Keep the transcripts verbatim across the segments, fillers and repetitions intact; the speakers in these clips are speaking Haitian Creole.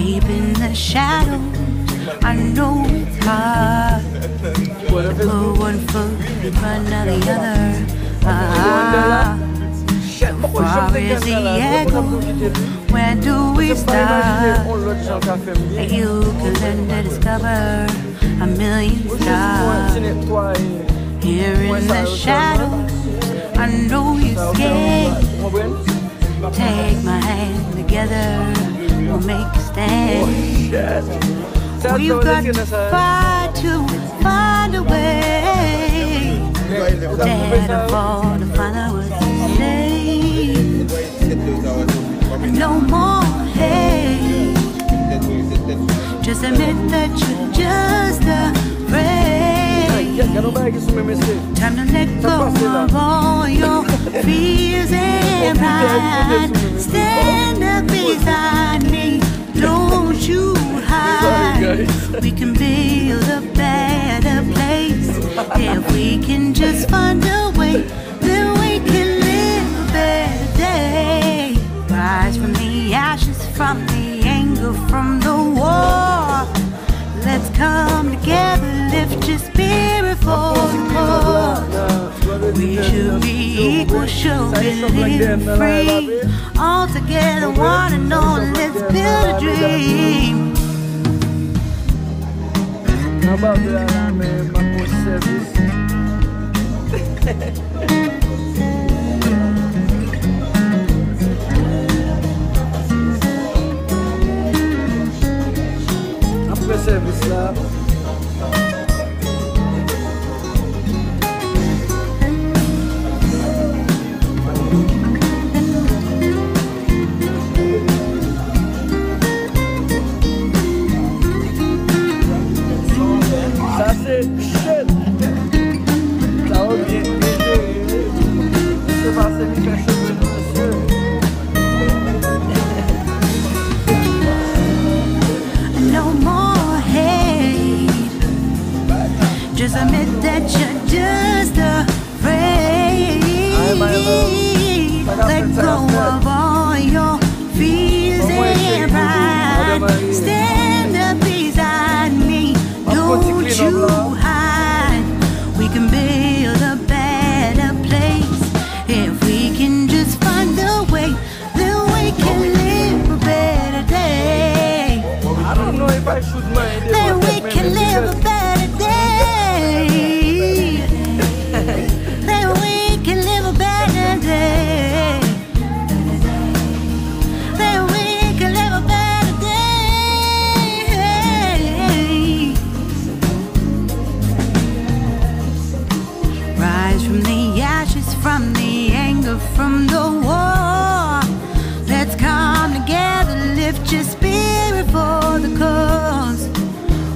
Deep in the shadows, I know it's hard to put one foot in front of the other. Ah, so far is the echo, where do we start? You can learn to discover a million stars. Here in the shadows, I know you're scared. Take my hand, together we'll make a stand. We've got to fight to find a way. Let all the followers say no more hate. Just admit that you're just afraid. Time to let go of all your fears and pride. Stand up beside me, don't you hide. We can build a better place if we can just find a way. Then we can live a better day. Rise from the ashes, from the anger, from the war. Let's come together, lift your spirit for the cause. We should be equal, should be living free. All together, one and all, let's build a dream. Nan bab la la, men m ap pran sèvis. M ap pran sèvis la. Sa se shit. Sa yo byen, byen jere wi. Mesye pase li fè cheve nou, mesye. No more hate. Just admit that you're just a afraid. Let go of all your fears and pride. Stand up beside me. Don't you hide. We can build a better place if we can just find a way. Then we can live a better day. I don't know if I should mind it. Then we can live a better day. Then we can live a better day. Then we can live a better day. Rise from the ashes, from the anger, from the war. Let's come together, lift your spirit for the cause.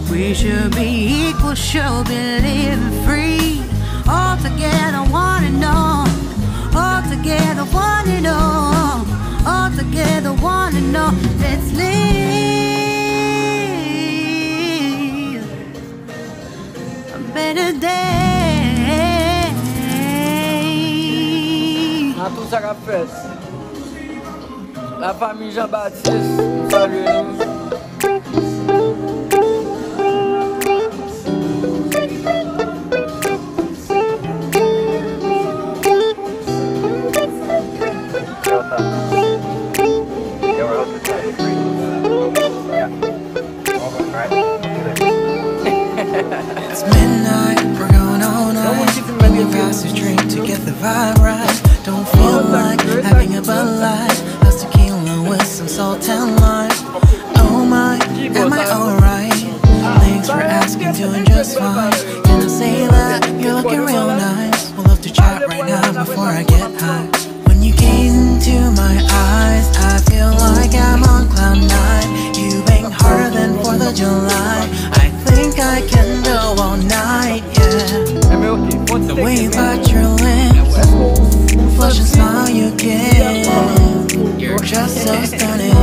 We should be equal, should be living free. All together, one and all. All together, one and all. All together, one and all. Let's live a better day. Nan tout sa k ap fèt. Lafanmi Jean Baptiste, m salye nou. It's midnight, we're going all night. Let me pass a drink to get the vibe right. Don't feel like having a Bud Light. That's tequila with some salt and lime. Oh my, am I alright? Thanks for asking, doing just fine. Can I say that you're looking real nice? Would love to chat right now before I get high. When you gaze into my eyes, I feel like I'm on cloud nine. You bang harder than Fourth of July. I think I can do all night, yeah. The way you bite your lips, the flush and smile you give, you're just so stunning.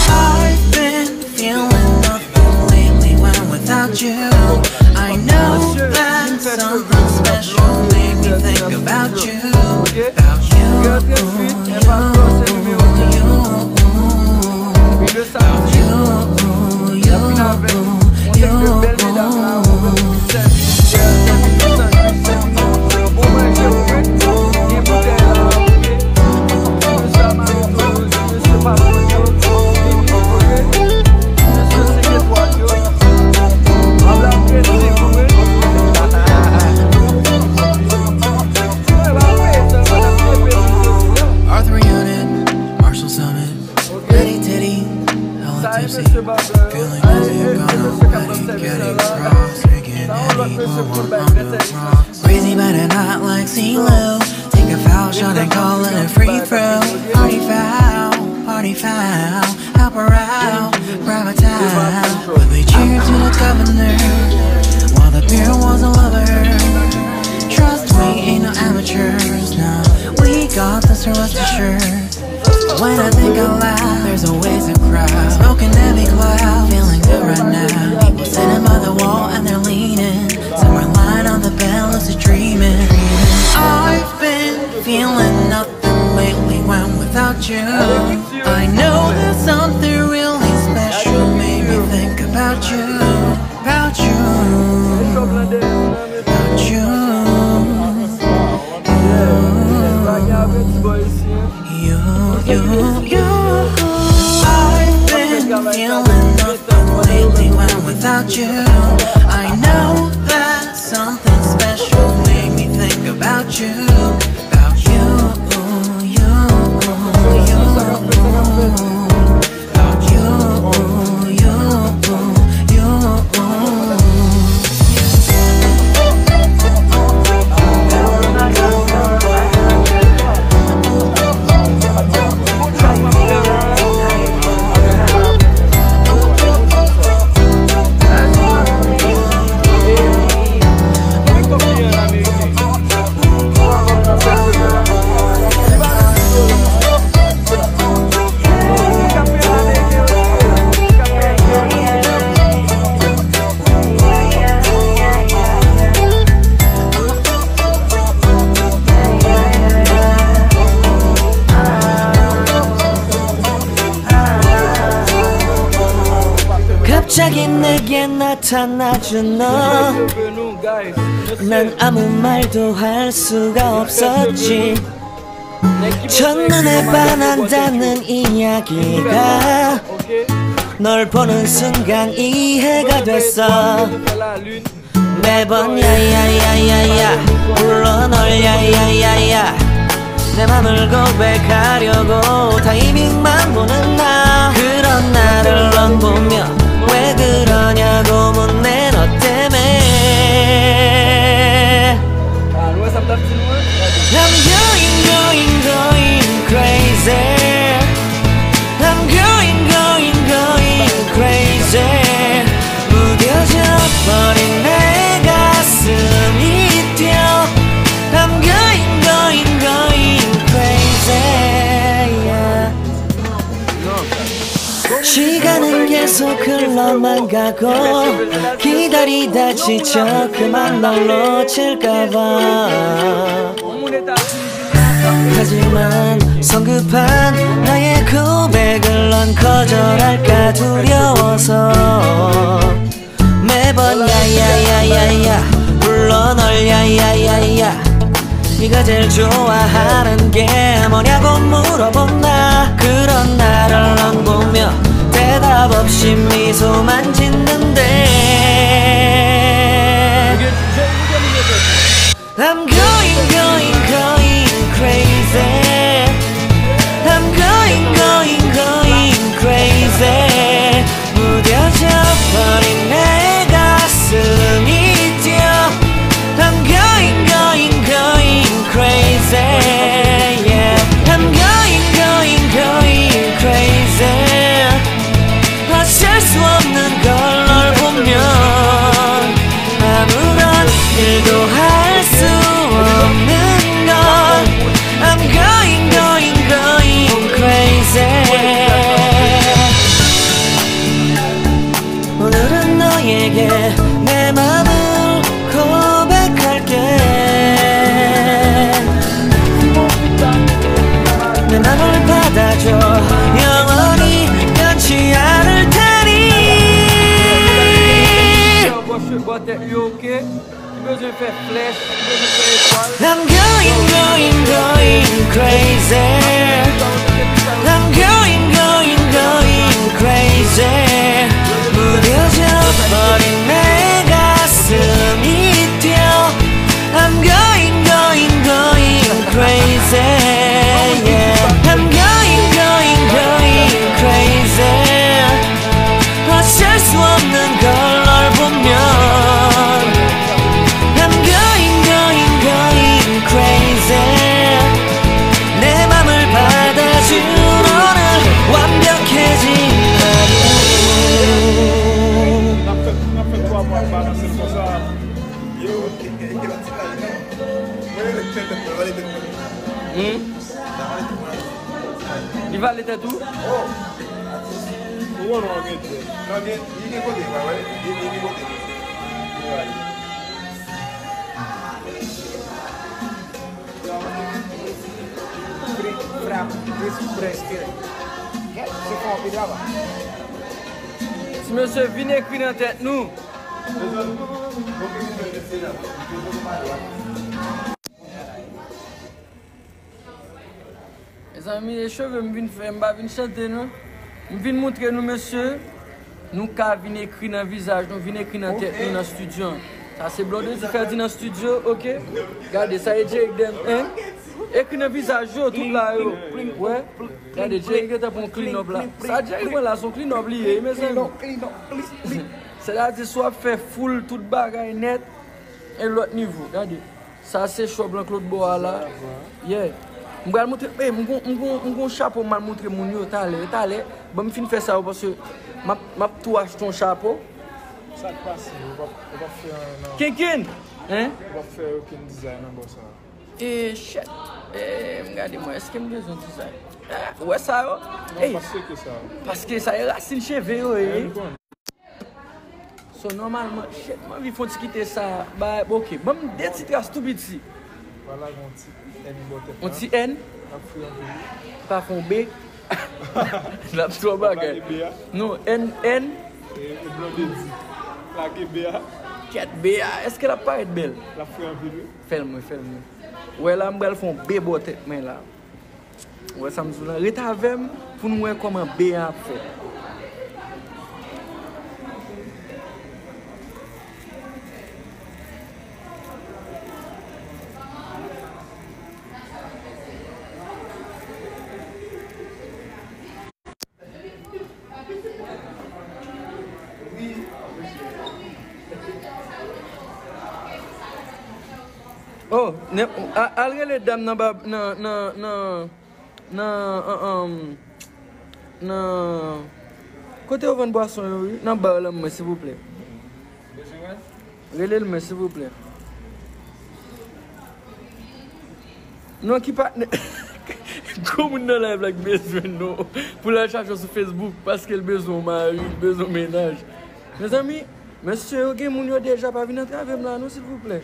I've been feeling nothing lately when without you. I know that something special made me think about you. About you, you, you. Call it a free throw. Party foul, party foul. Help her out, grab a towel. But they cheer to the governor while the beer was all over. Trust we ain't no amateurs, no. We got this, rest assured. When I think out loud, there's always a crowd. Smoking every cloud, feeling good right now. People sitting by the wall and they're leaning. Somewhere lying on the bed, lucid dreaming. I've been feeling nothing lately when without you. I know there's something really special made me think about you, about you, about you. You, you, you. I've been feeling nothing lately when without you. I know that something special made me think about you, about you, you, you. 갑자기 내게 나타나준 너. 난 아무 말도 할 수가 없었지. 첫눈에 반한다는 이야기가 널 보는 순간 이해가 됐어. 매번 야야야야야 불러 널. 야야야야 내 맘을 고백하려고 타이밍만 보는 나. 그런 나를 넌 보며 왜 그러냐고 묻네. 너 때문에. I'm going, going, going crazy. I'm going, going, going crazy. 무뎌져 버린 내 가슴이 뛰어. I'm going, going, going crazy. Yeah. 시간은 계속 흘러만 가고 기다리다 지쳐 그만 널 놓칠까봐. 하지만 성급한 나의 고백을 넌 거절할까 두려워서 매번 야야야야야 불러 널. 야야야야 네가 제일 좋아하는 게 뭐냐고 물어본 나. 그런 나를 넌 보며 대답 없이 미소만 짓는데. I'm going, going, going crazy. I'm going, going, going crazy. 무뎌져 버린 내 가슴이 뛰어. I'm going, going, going crazy. Yeah. I'm going, going, going crazy. 어쩔 수 없는 걸 널 보면 아무런 일도 할 수 없는 걸. I'm going, going, going crazy. 오늘은 너에게 내 맘을 고백할게. 내 맘을 받아줘. 영원히 변치 않을 테니. Yo, bò, bò tèt yo, ok? Li bezwen fè flèch, li bezwen fè etwal. I'm going, going, going crazy. I'm going, going, going crazy. 무뎌져 버린 내 가슴이 뛰어. I'm going, going, going crazy. Yeah. I'm going, going, going crazy. 어쩔 수 없는 걸 널 보면 I'm going, going, going crazy. Li vale tèt ou? Oh! Ou konn wè gen tèt. Non, gen, li gen kote, pa wè? Li, li gen kote. Li vale. Frap, frap, prèske. Se fò anpil la, ba. Ti mesye vin ekri nan tèt nou. Mezanmi, e cheve m vin fè, m pa vin chante non. M vin moutre nou, mesye, nou ka vin ekri nan vizaj nou, vin ekri nan tèt nou nan estidyo an. Sa se Blondedy Ferdy nan estidyo, oke? Gade, sa e Jerick Dem, hein? Ekri nan vizaj yo, tout la yo. Wè? Gade, Jerick gentan pran clean up la. Sa Jerick pran la, se yon clean up li ye, mezanmi. Sètadi, si w ap fè full tout bagay nèt, e lòt nivo, gade. Sa se chòb lan k lòt bò a la. Yeah. M pral montre, eh, m gon, m gon, m gon chapo m al montre moun yo talè, talè. Ban m fin fè sa yo, paske m ap, m ap tou achte yon chapo. Sa k pase? Ou p ap, ou p ap fè nan... Kenken! Hein? Ou p ap fè okenn design nan bò sa? Eh, shit. Eh, m gade mwen, èske m bezwen design? Ah, ou wè sa yo? Non, ey, paske sa. Paske sa e rasin cheve yo ye. Eh, m konn. So, nòmalman, shit, m anvi fè yon ti kite sa. Ba, oke, ban m de ti tras tou piti. Vwala, yon ti N bò tèt la. Yon ti N? L ap fre anpil wi. Pa fè yon B. L ap twò bagay. Lage B a. Non, N, N. E, e Blondedy. Lage B a. Kèt, B a, èske l ap parèt bèl? L ap fre anpil wi. Fè l mwen, fè l mwen. Ou wè la, m pral fè yon B bò tèt mwen la. Ou wè sa m di w lan? Ret avè m pou nou wè kòman B a ap fèt. Oh, ne, a, al rele dam nan ba, nan, nan, nan, nan, an, an, nan, kote yo vann bwason yo, wi, nan bar lan mwen, silvouplè. Rele l mwen, silvouplè. Non, ki patnè? Gwo moun nan live la ki bezwen nou pou l al chache w sou Facebook, paske l bezwen yon mari, l bezwen yon mennaj. Mezanmi, mesye yo gen moun yo deja, pa vin antrave m la non, silvouplè.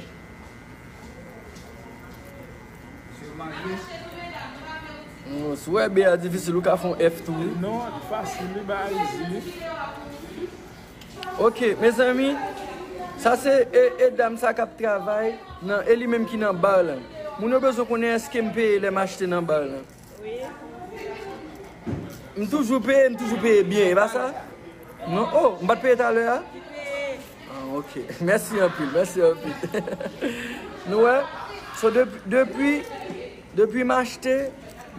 Non, si w wè B a difisil, ou ka fè yon F tou wi. Non, fasil, li ba izi. Ok, mezanmi, sa se e, e dam sa k ap travay nan, e li menm ki nan bar lan. Moun yo bezwen konnen èske m peye lè m achte nan bar lan. Wi. M toujou peye, m toujou peye byen, e pa sa? Non, oh, m pa t peye talè a? Li peye. Ah, ok. Mèsi anpil, mèsi anpil. Nou wè? So, depi, depi, depi m achte,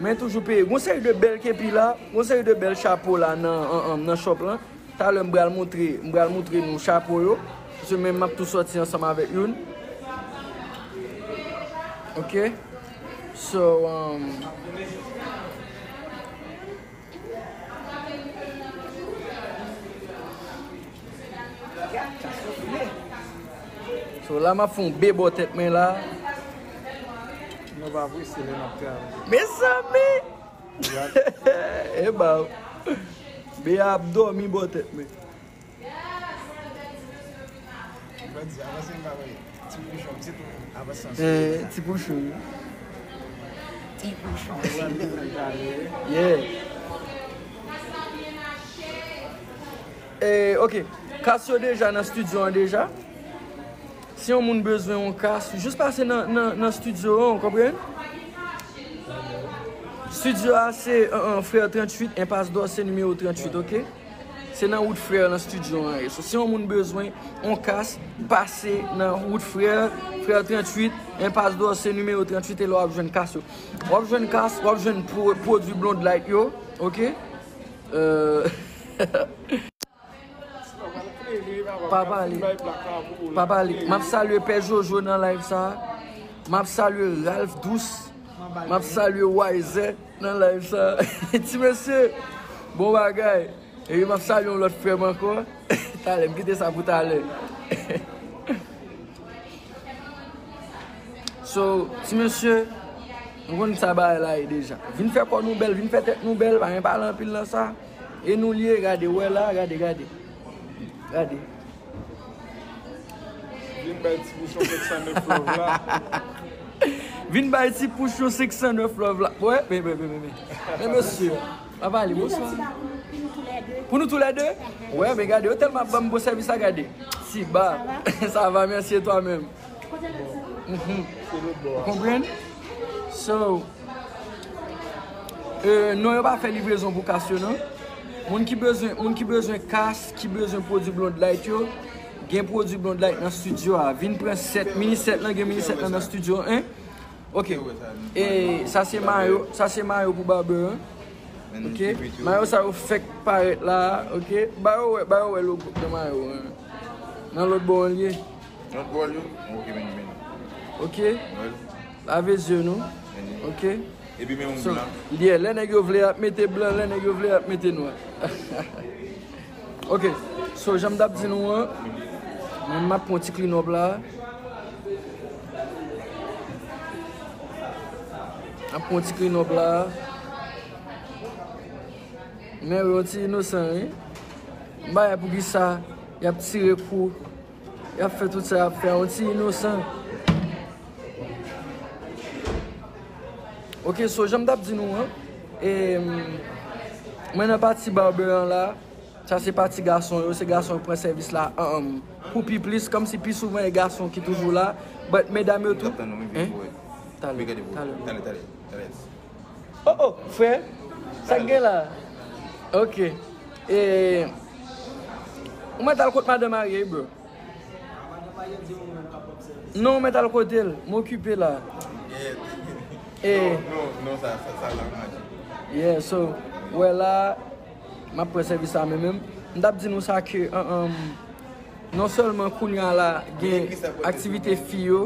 men toujou peye. Gon seri de bèl kepi la, gon seri de bèl chapo la nan, an, an, nan shop lan. Talè m pral montre, m pral montre nou chapo yo. Paske menm m ap tou sòti ansanm avèk youn. Ok? So, um, so, la m ap fè yon B bò tèt mwen la. Non, pa vre, se lè n ap travay. Mezanmi! E ba, B a ap dòmi bò tèt mwen. Mwen di, avanse m pa wè. Ti pouchon, se tou avanse ansanm. Eh, ti pouchon. Ti pouchon. Yeah. Eh, ok. Kas yo deja nan estidyo an deja. Si yon moun bezwen yon kas, jis pase nan, nan, nan estidyo an, ou konprann? Estidyo a se, an, an, Frè tranntuit, Enpas Dòse, nimewo tranntuit, ok? Se nan wout Frè nan estidyo an ye. So, si yon moun bezwen yon kas, pase nan wout Frè, Frè tranntuit, Enpas Dòse, nimewo tranntuit, e la w ap jwenn kas yo. W ap jwenn kas, w ap jwenn pwo-, pwodui Blonde Light yo, ok? Euh, Pa pale. Pa pale. M ap salye Pè Jojo nan live sa. M ap salye Ralph Douce. M ap salye Wiser nan live sa. Ti mesye, bon bagay. Epi m ap salye yon lòt frè m ankò. Talè, m kite sa pou talè. So, ti mesye, Nou konn sa bagay la ye deja. Vin fè kò nou bèl, vin fè tèt nou bèl, pa gen pale anpil nan sa. E nou l ye, gade, wè la, gade, gade. Gade. Vin bay ti bouchon senk san nèf love la. Vin bay ti bouchon senk san nèf love la. Wè, men, men, men, men, men. Men mesye, pa pale, bonswa. Pou nou toulède? Wè, men gade, yo tèlman ap ban m bon sèvis la, gade. Tiba. Sa va, mèsi, e twa menm? Mhm. Ou konprann? So, euh, non, yo pa fè livrezon pou kas yo, non. Moun ki bezwen, moun ki bezwen kas, ki bezwen pwodui Blonde Light yo, gen pwodui Blonde Light nan studio a. Vin pran sèt, mini sèt lan, gen mini sèt lan nan studio, hein? Ok. E sa se mayo, sa se mayo pou barber, hein? Ok. Mayo sa yo fèk parèt la, ok. Ba yo wè, ba yo wè logo nan mayo, hein. Nan lòt bò an l ye. Lòt bò l yo? Ok, vini, vini. Ok. Lave zye nou. Ok. Epi men yon blan. Lè nèg yo vle ap mete blan, lè nèg yo vle ap mete nwa. Ok. So, jan m t ap di nou an, mwen m ap pran ti clean up la. M ap pran ti clean up la. Men yo ti inosan, wi. M pa wè poukisa y ap tire kou. Y ap fè tout sa y ap fè, yon ti inosan. Ok, so, jan m t ap di nou an, e, mwen nan pati barber an la, sa se pati gason yo, se gason yo pran sèvis la, um, pou pi plis, kòmsi pi souvan e gason ki toujou la, but medam yo tou, hein? Talè, talè. Oh, oh, frè, sa k gen la? Ok. E, ou mèt al kot madan marye, bro. Non, mèt al kote l. M okipe la. E, non, non, non, sa, sa, sa la mache. Yeah, so, wè la, m ap pran sèvis la men menm. M t ap di nou sa ke, an, an, non sèlman kounye a la, gen aktivite fi yo,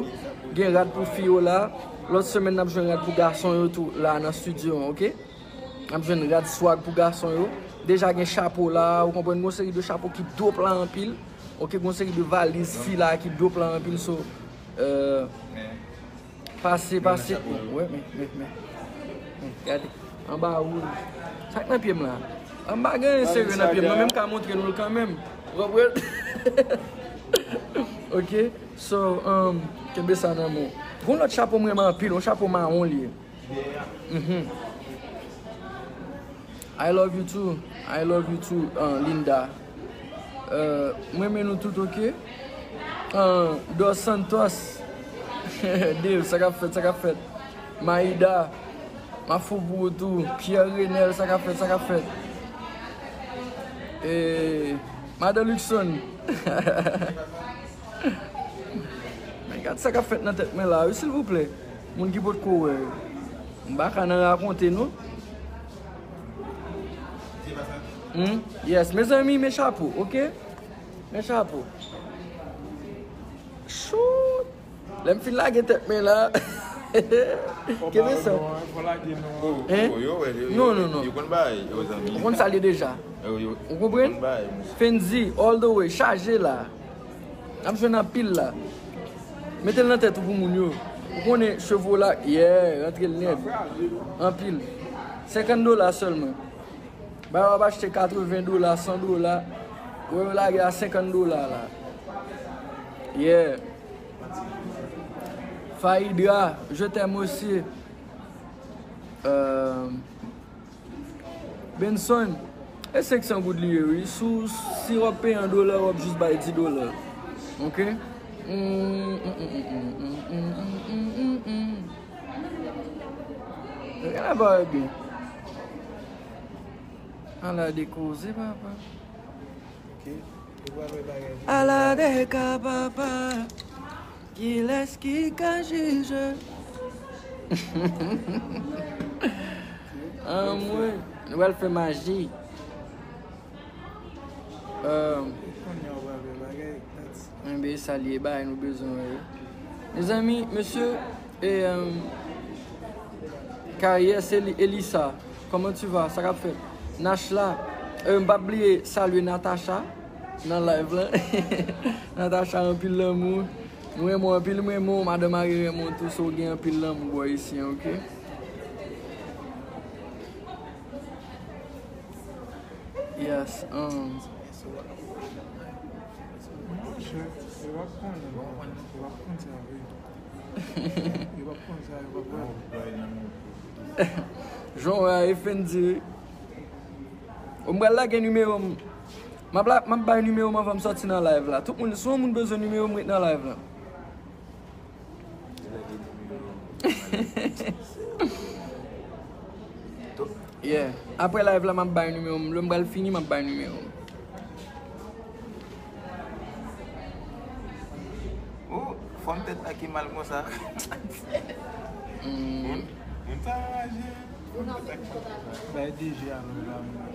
gen rad pou fi yo la, lòt semèn n ap jwenn rad pou gason yo tou la nan studio an, ok? N ap jwenn rad swag pou gason yo. Deja gen chapo la, ou konprann, gon seri de chapo ki dope la anpil. Ok, gon seri de valiz fi la ki dope la anpil, so, euh, pase, pase. Wè, men, men, men. Men, gade. Anba woul. Sa k nan pye m la? Anba gen anyen serye nan pye m, non, men m ka montre nou l kanmenm. Ou konprann? Ok, so, um, kenbe sa nan men w. Gon lòt chapo m renmen anpil, yon chapo mawon li ye. Mhm. I love you too. I love you too, uh, Linda. Uh, mwen renmen nou tout, ok? Uh, Dos Santos. Dave, sa k ap fèt, sa k ap fèt? Maïda, m ap fou pou ou tou. Pierre Renel, sa k ap fèt, sa k ap fèt? E, Madan Luxon. Men gad sa k ap fèt nan tèt mwen la, wi, silvouplè. Moun ki potko wè yo. M pa ka nan rakonte, non. Hmm? Yes, mezanmi, men chapo, ok? Men chapo. Shoot! Lè m fin lage tèt mwen la. Kenbe sa. Hein? Non, non, non. Yo konn bay, yo zanmi. Ou konn sa l ye deja. Ou konprann? Fendi, all the way, chaje la. N ap jwenn anpil la. Mete l nan tèt ou pou moun yo. Ou konnen cheve w la, yeah, rantre l nèt. Anpil. Senkant dola sèlman. Bay w ap achte katreven dola, san dola. Wè yo lage a senkant dola la. Yeah. Faidra, je t'aime aussi. Euh, Benson, e senk san goud li ye, wi. Si w, si w ap peye an dola, w ap jis bay dis dola. Ok? Mm, mm, mm. Gen la ba byen. Ala de koze, papa. Ok. Ou pral wè bagay. Ala de ka, papa. Kilès ki ka jije? Anmwe, nou pral fè maji. Euh, Kounye a w pral wè bagay. Enben, sa l ye, bagay nou bezwen wè yo. Mezanmi, mesye, e, euh, Karyè, se li, Elisa. Comment tu vas? Sa k ap fèt? Nach la. Euh, m p ap bliye salye Natacha nan live lan. Natacha, anpil lanmou. M renmen w anpil, m renmen w, madan mari renmen w tou, so w gen anpil lanmou bò isi an, ok? Yes, um, Monchè, yo p ap konnen, yo p ap konn sa vre. Yo p ap konn sa, yo p ap wè. Jan wè a, Effendy. Ou m pral lage nimewo m. M ap la, m ap bay nimewo m anvan m sòti nan live la. Tout moun, si yon moun bezwen nimewo m, ret nan live la. Yeah. Apre live la, m ap bay nimewo m. Lè m pral fini, m ap bay nimewo m. Oh, fòm tèt la ki mal konsa. Moun, moun sa raje. Fòm tèt la ki mal konsa. Bay D J a love la, mwen.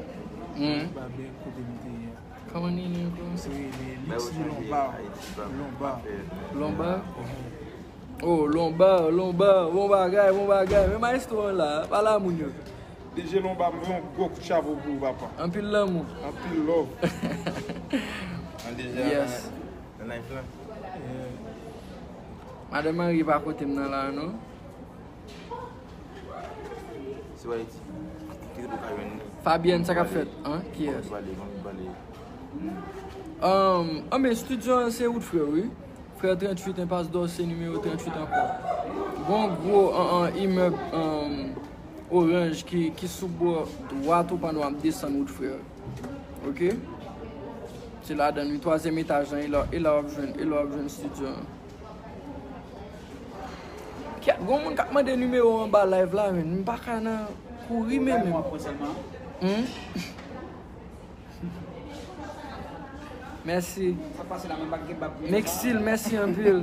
Hmm. Ba bèl kote m te ye. Kòman li ye ankò? Se rele Lixi Lonba. Lonba. Lonba? Oh, Lonba, Lonba, bon bagay, bon bagay. Men maestro an la, pale a moun yo. D J Lonba, m voye yon gwo kout chapo pou ou, papa. Anpil lanmou. Anpil love. An deja Yes. Nan live la. Yeah. Madan Mari pa kote m nan la, non? Si w Ayiti, ki kote w ka jwenn li? Fabienne, sa k ap fèt? An? Kiyès? Kòman pale, kòman pale? Um, anben, studio an se Wood Frère, wi. Frère tranntuit, Impasse Dorcé, nimewo tranntuit ankò. Gon gwo an, an, imèb, um, oranj ki, ki sou bò dwat ou pandan w ap desann Wood Frère. Ok? Se ladan l, wi, twazyèm etaj lan, e la, e la w ap jwenn, e la w ap jwenn studio an. Kèt, gon moun k ap mande nimewo anba live la, men m pa ka nan kouri menm. Hmm? Mèsi. Mexil, mèsi anpil.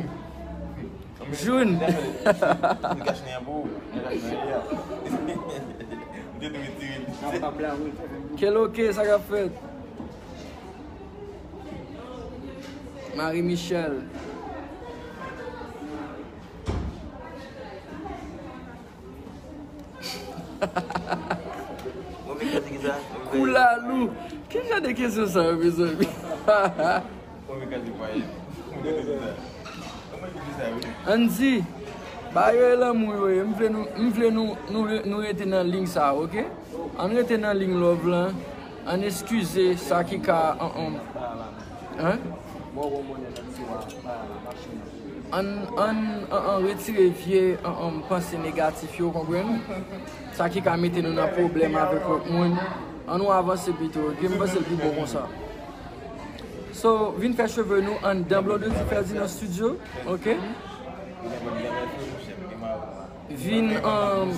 Jun. Mwen kache nan pou ou. Mwen kache nan li a. Mwen te dwe tire. Kèl oke, sa k ap fèt? Marie Michel. Mwen vin kache ki sa? Koulalou. Ki jan de kesyon sa yo, mezanmi? Mwen vin kache pwaye. Mwen te dwe sa. Mwen vin sa, wi. Ann di, ba yo e lanmou yo ye. M vle nou, m vle nou, nou, nou rete nan liy sa, ok? Ann rete nan liy love lan. Ann eskize sa ki ka, an, an. Hein? Ann, ann, ann, ann retire vye, ann, ann, panse negatif yo, konprann? Sa ki ka mete nou nan pwoblèm avèk lòt moun. Ann nou avanse pito, ok? M panse l pi bon konsa. So, vin fè cheve nou anndan Blondedy Ferdinand Studio, ok? Vin, um,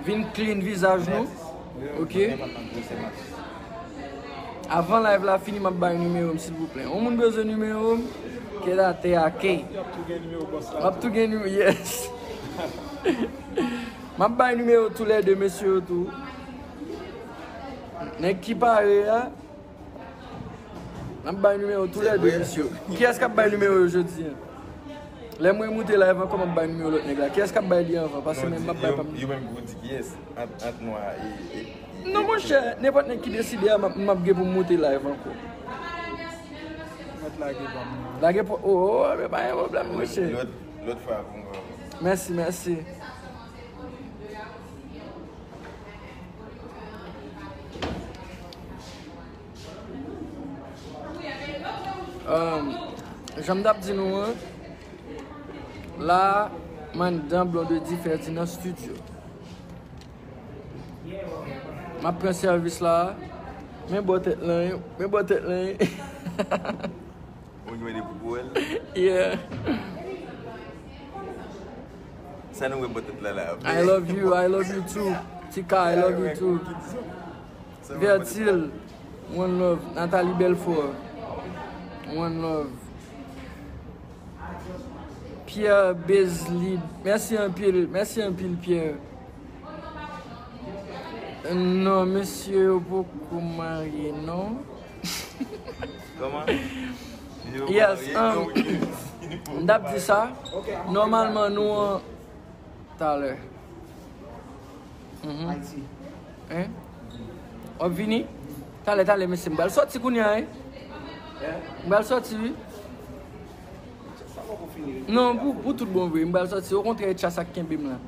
vin clean vizaj nou, ok? Avan live la fini, m ap bay nimewo m, silvouplè. Yon moun bezwen nimewo m, kèt atè a, ok. W ap tou gen nimewo, yes. M ap bay nimewo toulède mesye yo tou. Nèg ki pare a, n ap bay nimewo toulède mesye yo. Kiyès k ap bay nimewo yo jodi a? Lè mwen moute live ankò, m ap bay nimewo lòt nèg la. Kiyès k ap bay li anvan? Paske menm m ap bay pa m. Yo menm pou di kiyès ant, ant nou a e, e, e, Non, monchè, nenpòt nèg ki deside a, m ap, m ap gen pou m moute live ankò. Mèt lage pa m nan. Lage pou, oh, oh, men pa gen pwoblèm, monchè. Lòt, lòt fwa pou mwen. Mèsi, mèsi. Um, jan m t ap di nou an, la, m anndan Blondedy Ferdinand Studio. M ap pran sèvis la. Men bò tèt lan, men bò tèt lan. Ou jwenn de pou pou el. Yeah. Sa nou wè bò tèt la la. I love you, I love you too. Tika, I love you too. Vertil, one love. Nathalie Belfort, one love. Pierre Bezlid, mèsi anpil, mèsi anpil Pierre. Non, mesye yo poko marye non. Kòman? Yes, um, m t ap di sa. Nòmalman nou an talè. Mhm. Hein? W ap vini? Talè, talè, mesye, m pral sòti kounye a, hein? M pral sòti, wi. Non, pou, pou tout bon vre, m pral sòti. Okontrè, e tcha sa k kenbe m la.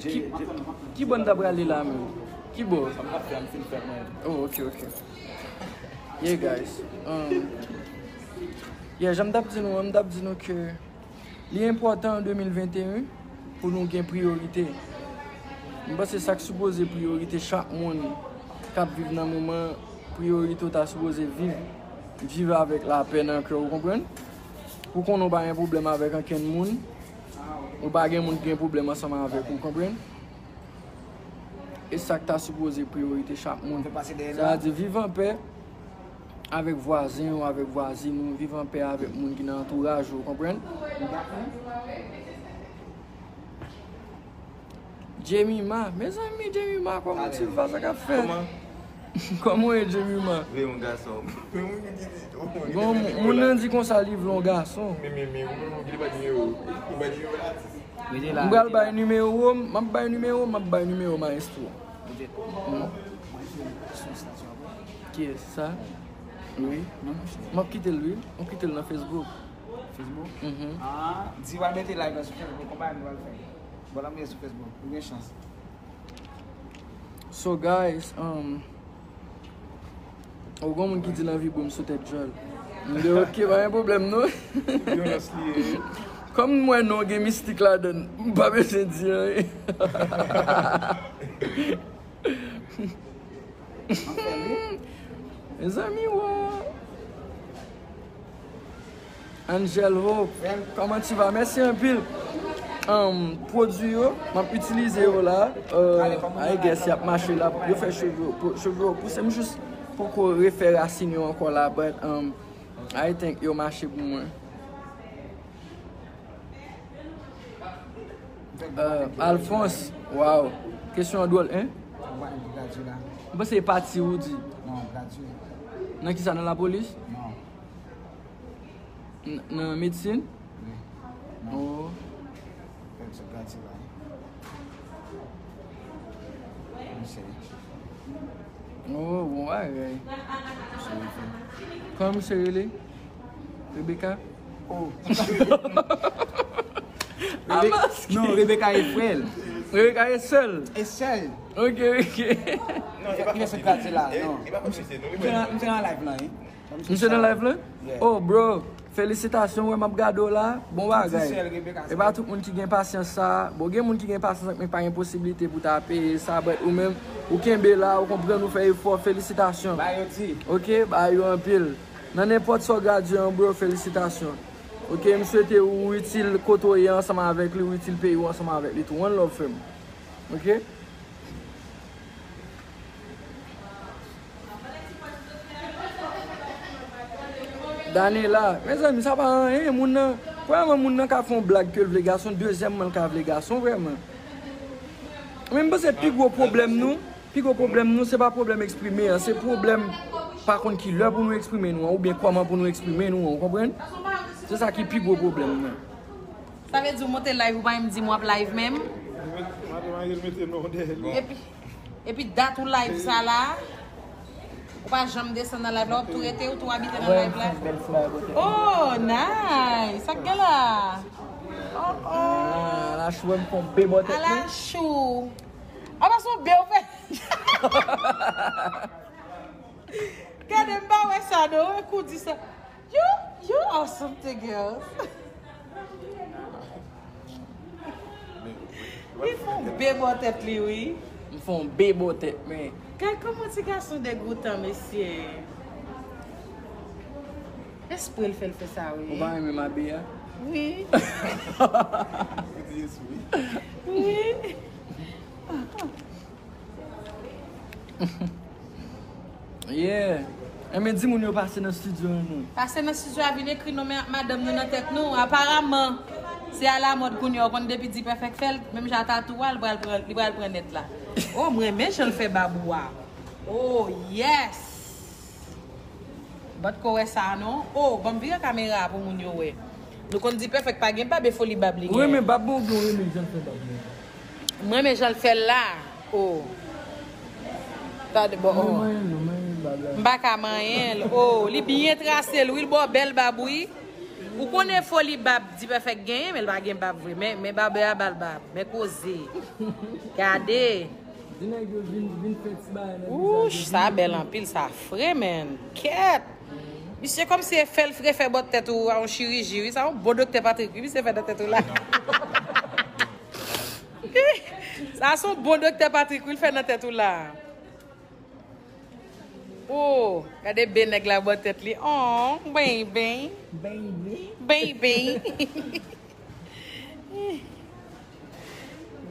Ki, ki bò n ta prale la menm? Ki bò? Sa m ap fè, m fin fè mwen. Oh, ok, ok. Yeah, guys. Um, yeah, jan m t ap di nou an, m t ap di nou ke li enpòtan an de mil venteyen pou nou gen priyorite. M panse sa k sipoze priyorite chak moun k ap viv nan moman, priyorite w ta sipoze viv, viv avèk lapè nan kè w, konprann? Pou konnen w pa gen pwoblèm avèk ankenn moun, ou pa gen moun ki gen pwoblèm ansanm avèk ou, konprann? E sa k ta sipoze priyorite chak moun. Sa vle di viv anpè avèk vwazen w, avèk vwazin ou, viv anpè avèk moun ki nan antouraj ou, konprann? Jemima, mezanmi, Jemima, kòman tu vas? Sa k ap fèt? Kòman? Kòman w ye, Jemima? Veye yon gason. Bon, moun nan di konsa li vle yon gason. Men, men, men, ou menm ou ki te ba nimewo. Ou ba nimewo atis. M pral bay nimewo m, m ap bay nimewo, m ap bay nimewo maestro. Kiyès sa? Wi. M ap kite l, wi. M ap kite l nan Facebook. Facebook? Mhm. Ah, di w al mete live la sou Facebook, konpa nou al fè. Bon, l ap mete sou Facebook. Ou gen chans. So, guys, um, ou gon moun ki di l anvi bwè m sou tèt djòl. M di, ok, pa gen pwoblèm, non. Vyolans li ye. Kòm m wè non gen mistik ladan l, m pa bezwen di anyen. Mezanmi, wa. Angel Hope, kòman tu vas? Mèsi anpil. Um, pwodui yo, m ap itilize yo la. Uh, I guess y ap mache la. Yo fè cheve yo, po- cheve yo pouse. M jis poko refè rasin yo ankò la, but um, I think yo mache pou mwen. Uh, Alphonse, wow. Kesyon an dwòl, hein? M panse e pati ou di. Non, gradye. Nan ki sa, nan lapolis? Non. N- Nan medsin? Wi. Non. Oh. Fè ti gratye la. Misye. Oh, bon bagay. Misye fè. Kòman misye rele? Rebecca? Oh. Rebe- non, Rebecca e frè l. Rebecca e sè l? E sè l. Ok, ok. Non, e pa fòs li. Li fè sou gratye la, non. E pa fòs misye, non. M te nan- m te nan live lan, wi. Misye nan live lan? Yeah. Oh, bro, felisitasyon, wè m ap gade w la. Bon bagay. E pa tout moun ki gen pasyans sa. Bon, gen moun ki gen pasyans, men pa gen posiblite pou ta peye sa, but ou menm, ou kenbe la, ou konprann, ou fè efò, felisitasyon. Ba yo di. Ok, ba yo anpil. Nan nenpòt sa w gradye an, bro, felisitasyon. Ok, m swete ou itil kote w ye ansanm avèk li, ou itil peyi w ansanm avèk li tou. One love, frè m. Ok? Danela, mezanmi, sa pa anyen, moun nan, premyèman, moun nan ka fè yon blag ke l vle gason, dezyèmman, l ka vle gason, vrèman. Men m panse pi gwo pwoblèm nou, pi gwo pwoblèm nou, se pa pwoblèm eksprime an, se pwoblèm pa konn ki lè pou nou eksprime nou an, oubyen kòman pou nou eksprime nou an, ou konprann? Se sa ki pi gwo pwoblèm nan. Sa vle di w monte live, ou pa menm di m w ap live menm? Madanm Ariel mete non dèyè li. Epi, epi dat ou live sa la, ou pa janm desann nan live la, w ap tou rete, ou tou abite nan live la. Oh, nice! Sa k gen la? Oh, oh! Ah, la chou, m fè yon bebòt. Ala chou! Apa se yon be w fè? Gade, m pa wè sa, non. Wè kou di sa. You, you are something else. Li fè yon be bò tèt li, wi. M fè yon be bò tèt, men. Gad kòman ti gason degoutan, mesye. Espre l fè l fè sa, wi. Ou pa renmen mabi a? Wi. Ou di yes, wi. Wi. Yeah. Enben, di moun yo pase nan estidyo an non. Pase nan estidyo a, vin ekri non men ak madanm nou nan tèt nou. Aparaman, se alamòd kounye a, ou konn depi Dipèfèk fè l, menm jan tatou a, li pral pran, li pral pran nèt la. Oh, m renmen jan l fè bab ou a. Oh, yes! Bat ko wè sa non. Oh, ban m vire kamera a pou moun yo wè. Nou konn Dipèfèk pa gen bab, e foli bab li gen. Ou renmen bab mwen oubyen ou renmen jan l fè bab mwen? M renmen jan l fè l la. Oh. Gade, bon, oh. M pa ka manyen l. Oh, li byen trase l, wi, l ba w bèl bab, wi. Ou konnen foli bab Dipèfèk genyen, men l pa gen bab vre. Men, men babè a ba l bab. Men koze. Gade. Di nèg yo vin, vin fè ti bagay nan vizaj yo, sa bèl anpil, sa fre, menn. Kèt! Misye kòmsi e fè l fre fè bò tèt ou a yon chiriji, wi. Sa yon bon doktè Patrick, wi, misye fè nan tèt ou la. Sa se yon bon doktè Patrick, wi, l fè nan tèt ou la. Oh, gade be nèg la bò tèt li. Oh, baby. Baby. Baby.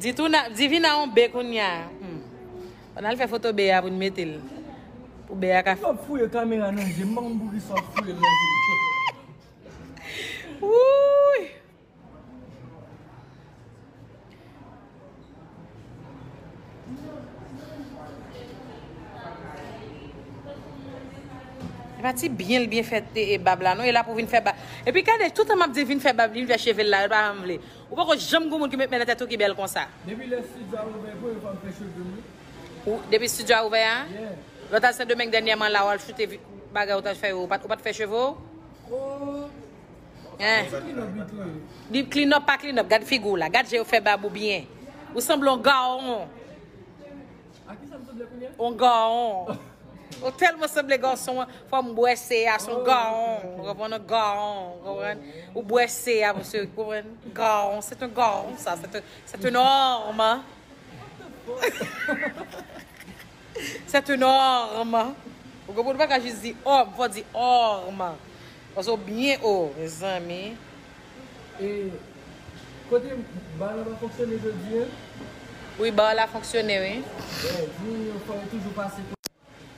Di tou na, di vin a yon be kounye a. Hmm. Ann al fè foto be a pou n mete l. Pou be a ka. Ou ap fouye kamera nan je m, m pa konn poukisa w ap fouye l nan je m. Wouy! E pa ti byen l byen fè e, e bab la, non. E la pou vin fè bab. Epi gade, toutan m ap di vin fè bab, vin fè cheve l la, l pa janm vle. Ou poko janm gen moun ki met men nan tèt ou ki bèl konsa. Depi lè studio a ouvè, premye fwa m fè cheve m, wi. Ou, depi studio a ouvè a? Yeah. Lè w t al Sendomeng dènyèman la, w al choute vi-, bagay ou t al fè yo, ou pa t, ou pa t fè cheve w? Oh. Hein. Li clean up, pa clean up. Gad figi w la. Gad jan yo fè bab ou byen. Ou sanble yon gawon. A ki sa m sanble kounye a? Yon gawon. Ou tèlman sanble gason an. Fò m bwè se a, se yon gawon. Ou konprann? Yon gawon. Ou konprann? Ou bwè se a, misye. Ou konprann? Gawon. C'est un gawon, ça. C'est un, c'est un homme. C'est un homme. Ou konprann, ou pa ka jis di homme, fò di homme. Paske w byen o, mezanmi. E kote bar la pa fonksyone jodi a? Wi, bar la fonksyone, wi. Di moun yo fò yo toujou pase.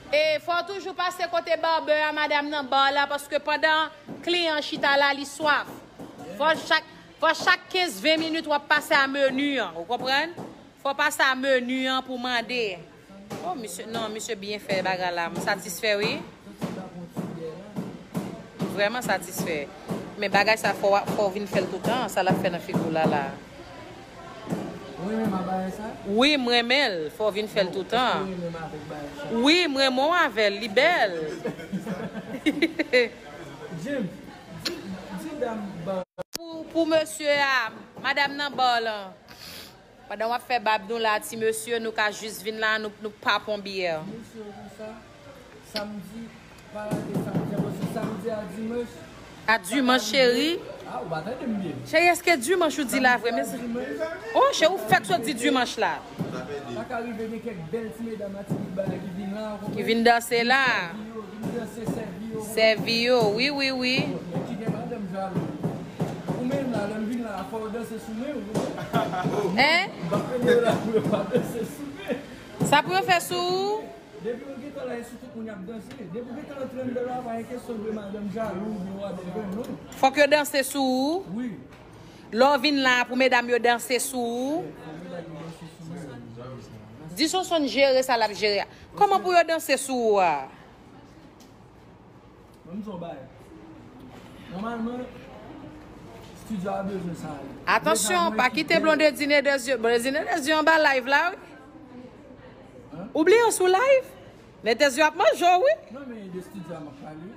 E fò w toujou pase kote barbè a, madanm nan bar la, paske pandan kliyan an chita la, li swaf. Fò chak, fò chak kenz ven minit w ap pase a meni an, ou konprann? Fò w pase a meni an pou mande. Oh, misye, non, misye byen fè bagay la. M satisfè, wi. Vrèman satisfè. Men bagay sa, fò, fò w vin fè l toutan, sa l ap fè nan figi w la, la. Ou renmen m a bagay sa? Wi, m renmen l. Fò w vin fè l toutan. Ou renmen m avèk bagay sa? Wi, m renmen w avè l. Li bèl. James, di, di dam ba. Pou, pou mesye a, madanm nan ba w lan. Pandan w ap fè bab nou la, ti mesye, nou ka jis vin la, nou, nou pap on byè. Ti mesye konsa, samdi, pa rate samdi a, paske samdi a dimanch. A dimanch, cheri. Ah, ou pa tande m byen. Cheri, èske dimanch ou di la vre, men. Oh, cheri, ou fèk sot di dimanch la. Pa ka rive gen kèk bèl ti medam Latibonit ba la ki vin la, ou konprann? Ki vin danse la. Vin danse, sèvi yo. Sèvi yo, wi, wi, wi. Ki gen madanm jalou. Ou menm la, lè m vin la, fò w danse sou mwen, ou konprann? Hein? M pa pede la pou yo pa danse sou mwen. Sa pou yo fè sou ou? Depi ou gentan la, e sou tout moun y ap danse. Depi ou gentan antre anndan la, pa gen kesyon de madanm jalou oubyen whatever, non. Fòk yo danse sou ou? Wi. Lè w vin la, pou medam yo danse sou ou? Fòk medam yo danse sou mwen. Di Sonsonn jere sa l ap jere a. Kòman pou yo danse sou ou a? Ban m di w yon bagay. Nòmalman, estidyo a bezwen sa a. Atansyon, pa kite Blondedy Nedezye. Blondedy Nedezye anba live la, wi. Hein? Ou bliye w sou live? Nedezye ap manje w, wi. Non, men de estidyo a m ap pale.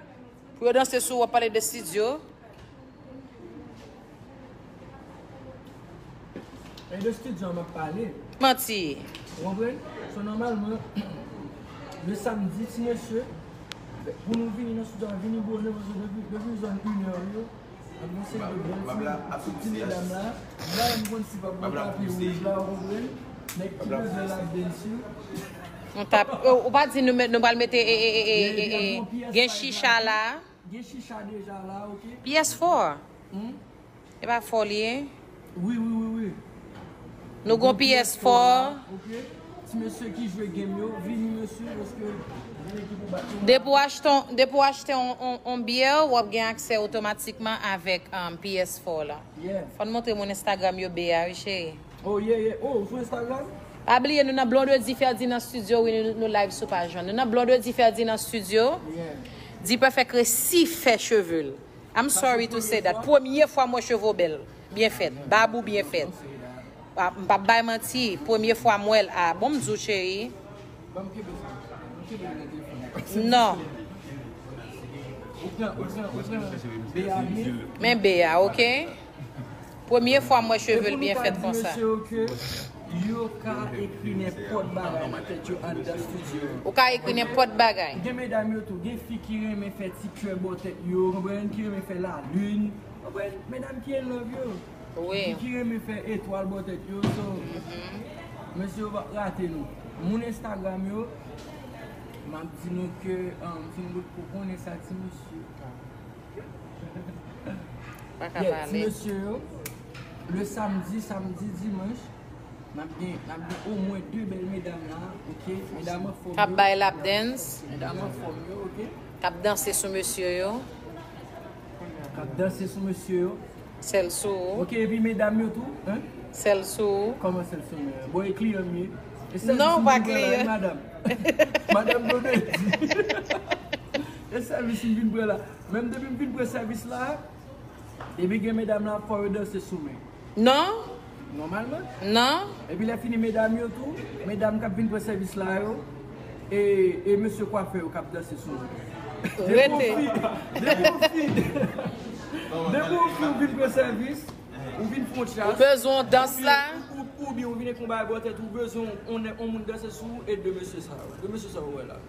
Pou yo danse sou ou, w ap pale de estidyo. E de estidyo a m ap pale. Manti. Ou konprann? So, nòmalman, le samdi, ti mesye, pou nou vini nan estidyo a, vini bonè, paske depi, depi zòn inè yo, ap gen seri de bèl ti, ti, ti medam la. M pa menm konn si p ap gen tapi wouj la, ou konprann? Nèg ki bezwen lap dance yo. Nou tap, ou, ou pa di nou met, nou pral mete, e, e, gen chicha la. Gen chicha deja la, oke? P S four. Hmm? E pa fò li ye? Wi, wi, wi, wi. Nou gon P S four. Oke. Ti mesye ki jwe game yo, vini mesye, paske gen ekip ou bat yo. Depi w achte on, depi w achte on, on, on byè, w ap gen aksè otomatikman avèk, um, P S four la. Yeah. Fò n montre moun Instagram yo be a, wi, cheri. Oh, yeah, yeah. Oh, ou sou Instagram? Pa bliye, nou nan Blondedy Ferdinand Studio, wi, nou, nou live sou paj lan. Nou nan Blondedy Ferdinand Studio. Yeah. Dipè fèk resi fè cheve l. I'm sorry to say that. Premye fwa m wè cheve w bèl, byen fèt. Bab ou byen fèt. Ah, m p ap bay manti. Premye fwa m wè l. Ah, bon, m di w, cheri. Non. Men be a, oke? Premye fwa m wè cheve l byen fèt konsa. Yo ka ekri nenpòt bagay nan tèt yo anndan estidyo. Ou ka ekri nenpòt bagay. Gen medam yo tou, gen fi ki renmen fè ti kè bò tèt yo, konprann, ki renmen fè lalin, konprann, medam ki in love yo. Wi. Ki, ki renmen fè etwal bò tèt yo, so, mesye yo p ap rate nou. Moun Instagram yo, m ap di nou ke, um, si nou potko konnen sa, ti mesye. Pa ka pale. Yeah, ti mesye yo, le samdi, samdi, dimanch, n ap gen, n ap gen omwen de bèl medam la, oke? Medam anfòm yo. K ap bay lap dance. Medam anfòm yo, oke? K ap danse sou mesye yo. K ap danse sou mesye yo. Sèl sou ou. Oke, epi medam yo tou, en? Sèl sou ou. Kòman sèl sou mwen? Bon, e kliyan m ye. E sèvis m vin pran la, wi, madam. Madam Blondedy. E sèvis m vin pran la. Menm depi m vin pran sèvis la, epi gen medam la, fò yo danse sou mwen. Non. Nòmalman. Non. Epi lè fini medam yo tou, medam k ap vin pran sèvis la yo, e, e mesye kwafè yo k ap danse sou mwen. Depi yon fi, depi yon fi, depi yon fi ou vin pran sèvis, ou vin fè yon chas. Ou bezwen yon dans la? Ou, ou, oubyen ou vin ak yon bagay bò tèt, ou bezwen yon, yon moun danse sou ou, e de mesye sa yo. De mesye sa yo wè la.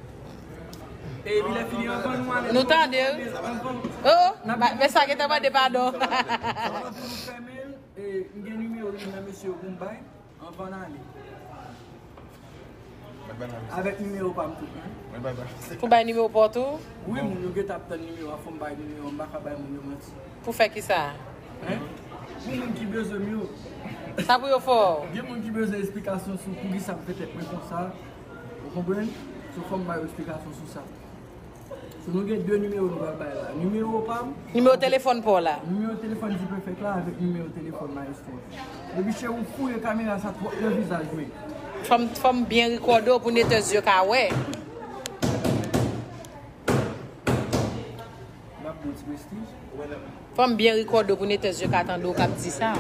Epi lè fini anvan nou ale. Nou tande. Oh, oh, men sa gentan mande padon. Anvan pou nou fèmen, e, m gen nimewo youn nan mesye yo pou m bay. Anvan n ale. Avèk nimewo pa m tou. Pou bay nimewo pa w tou? Wi, moun yo gentan ap tann nimewo a, fò m bay nimewo a, m pa ka bay moun yo manti. Pou fè kisa? Hein? Pou moun ki bezwen m yo. Sa pou yo fè w? Gen moun ki bezwen esplikasyon sou poukisa m fè tèt mwen konsa. Ou konprann? So fò m ba yo esplikasyon sou sa. So nou gen de nimewo nou pral bay la. Nimewo pa m. Nimewo telefòn pa w la. Nimewo telefòn Di Perfect la avèk nimewo telefòn Maestro. Depi cheri ou fouye kamera sa twòp nan vizaj mwen. Fò m, fò m byen rekòde w pou netèz yo ka wè. M ap bon ti prestij. Fò m byen rekòde w pou netèz yo ka tande w k ap di sa.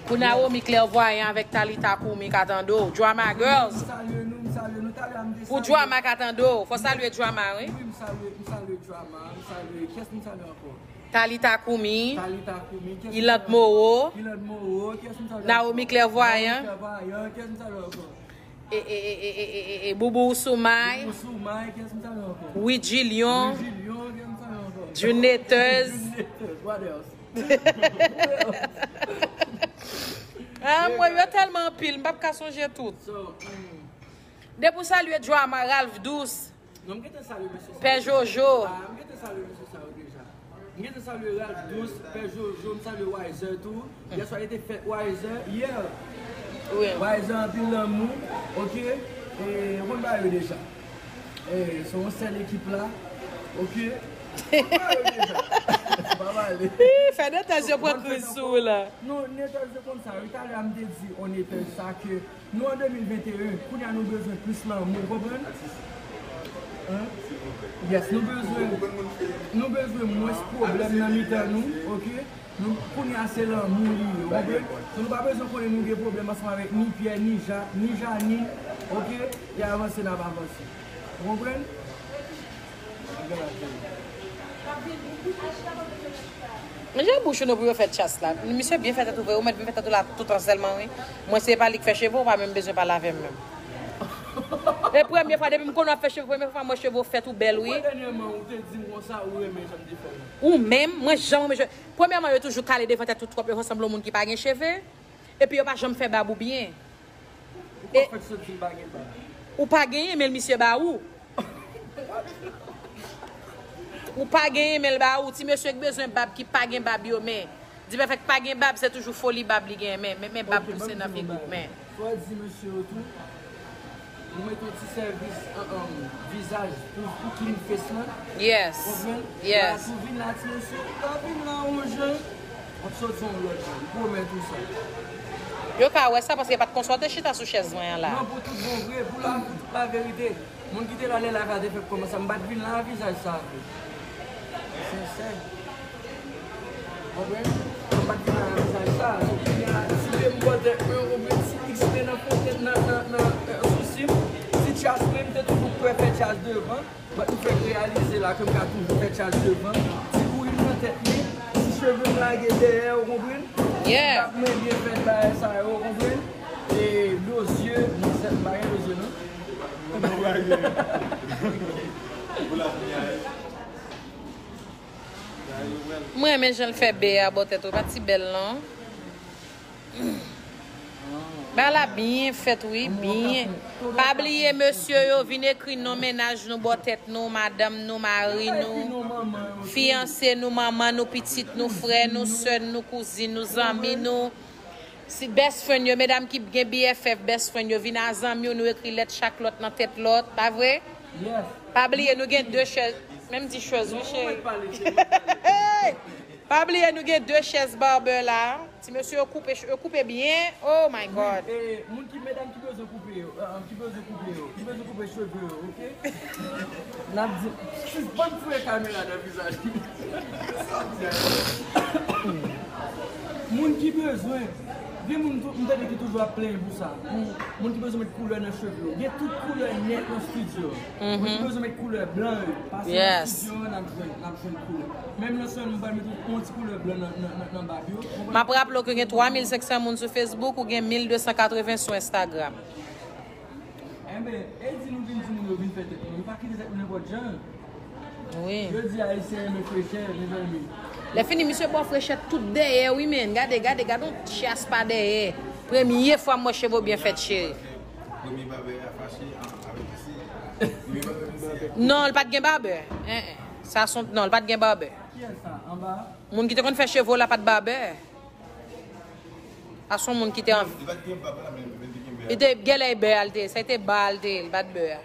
Pou Naomi Clairvoyant avèk Talitha Kumi ka tande w. Drama Girls. M salye nou, m salye nou. Talè a m te salye. Pou Drama ka tande w. Fò salye Drama, wi. Wi, m salye, m salye Drama, m salye, kiyès m salye ankò? Talitha Kumi. Talitha Kumi, kiyès m salye ankò? Iland Moreau. Iland Moreau, kiyès m salye ankò? Naomi Clairvoyant. Naomi Clairvoyant, kiyès m salye ankò? E, e, e, Boubou Soumay. Boubou Soumay, kiyès m salye ankò? Widji Lyon. Widji Lyon, kiyès m salye ankò? June Neters. June Neters, what else? Ah, mwen, yo tèlman anpil, m p ap ka sonje tout. So, mm, depi w salye Drama, Ralph Douce, non, m gentan salye mesye sa yo. Pè Jojo. Ah, m gentan salye mesye sa yo deja. M gentan salye Ralph Douce, Pè Jojo, m salye Wiser tou. Yèswa, se te fèt Wiser, yè. Wi. Wiser, anpil lanmou, oke? E, ou konn bagay yo deja. E, se yon sèl ekip la, oke? Ou konn bagay yo deja. Pa pale. Ih, fè Netèz yo pran kriz sou ou la. Non, Netèz yo konn sa. Wi, talè a m te di on Netèz sa ke nou an de mil venteyen, kounye a nou bezwen plis lanmou, ou konprann? Hein? Yes, nou bezwen, nou bezwen mwens pwoblèm nan mitan nou, oke? Nou, kounye a se lanmou li ye, ou konprann? So, nou pa bezwen konnen nou gen pwoblèm ansanm avèk ni Pierre, ni Jacques, ni Janine, oke? E avanse n ap avanse. Ou konprann? Men jan bouch ou nou pou yo fè chas la. Misye byen fè tèt ou vre, ou mèt byen fè tèt ou la toutan sèlman, wi. Mwen se pa li k fè cheve w, ou pa menm bezwen pale avè m menm. E premye fwa depi m konnen w ap fè cheve, premye fwa m wè cheve w fèt ou bèl, wi. Ou kwè dènyèman ou te di m konsa ou renmen jan m te fè l? Ou menm, mwen janm renmen cheve. Premyèman, yo toujou kale devan tèt ou twòp, yo fè sanblan moun ki pa gen cheve. Epi yo pa janm fè bab ou byen. Ou pa fèk sot di m pa gen bab. Ou pa genyen, men misye ba ou. Ou pa genyen, men l ba ou. Ti mesye k bezwen bab, ki pa gen bab yo, men. Di Perfect pa gen bab, se toujou foli bab li genyen, men, men, men bab pouse nan figi w, men. Fò di mesye yo tou, nou mete yon ti sèvis, an, an, vizaj pou, pou clean face lan. Yes. Konprann? Yes. Tou vin la, ti mesye, pa vin la yon jan, w ap soti yon lòt jan. M pwomèt ou sa. Yo ka wè sa, paske yo pa t konsòte chita sou chèz mwen an la. Non, pou tout bon vre, pou la, pou tout la verite. Moun ki te la lè live la te fèk kòmanse, m pa t vin la a vizaj sa vre. Sensè. Konprann? M pa t vin la a vizaj sa. So, kounye a, ti de m bò tèt mwen, ou konprann, ti X te nan fonten, nan, nan, nan, eh, sousi m, ti chas mwen, m te toujou kwè fè chas devan. But m fèk reyalize la ke m ka toujou fè chas devan. Ti bouyi m nan tèt mwen, ti cheve m lage dèyè, ou konprann? Yeah. Mwen byen fèt bagay sa yo, konprann? E dozye, non, sèt bagay dozye, non? Mwen renmen jan l fè bè a bò tèt ou, pa ti bèl non. Bagay la byen fèt wi, byen. Pa bliye mesye yo vin ekri non mennaj nou bò tèt nou, madanm nou, mari nou, fiyanse nou, manman nou, pitit nou, frè nou, sè nou, kouzin nou, zanmi nou. Si best friend yo, medam ki gen B F F, best friend yo, vin a zanmi w, nou ekri lèt chak lòt nan tèt lòt, pa vre? Pa bliye nou gen de chèz, menm di chèz wi cheri. Pa bliye nou gen de chèz barbè la. Ti mesye yo koupe, yo koupe byen. Oh my God. E, moun ki medam ki bezwen koupe yo, uh, ki bezwen koupe yo, ki bezwen koupe cheve yo, oke? N ap di, sispann foure kamera nan vizaj li. Moun ki bezwen, gen moun m tande ki toujou ap plenyen pou sa. Moun, moun ki bezwen met koulè nan cheve yo. Gen tout koulè nèt nan estidyo. Moun ki bezwen met koulè blan yo, pase nan estidyo an, n ap jwenn, n ap jwenn koulè. Menm nan swen, m pral met yon ti koulè blan nan, nan, nan, nan bab yo. M ap raple w ke gen twa mil senk san moun sou Facebook, ou gen mil de san katreven sou Instagram. Enben, e di nou vin di moun yo vin fè tèt nou. Nou pa kite tèt nou nenpòt jan. Wi. Yo di Ayisyen renmen frechè, mezanmi. Lè fini, misye ba w frechè tout dèyè, wi, men. Gade, gade, gade yon tyas pa dèyè. Premye fwa m wè cheve w byen fèt, cheri. Premye babè a fache avèk isi. Non, l pa t gen babè. En, en. Sa son, non, l pa t gen babè. Kiyès sa, anba? Moun ki te konn fè cheve w la pa t babè. A se yon moun ki te anvi. Li pa t gen bab la, men li te gen bè. Li te genlè e bè a l te ye. Sa te ba a l te ye, li pa t bè a.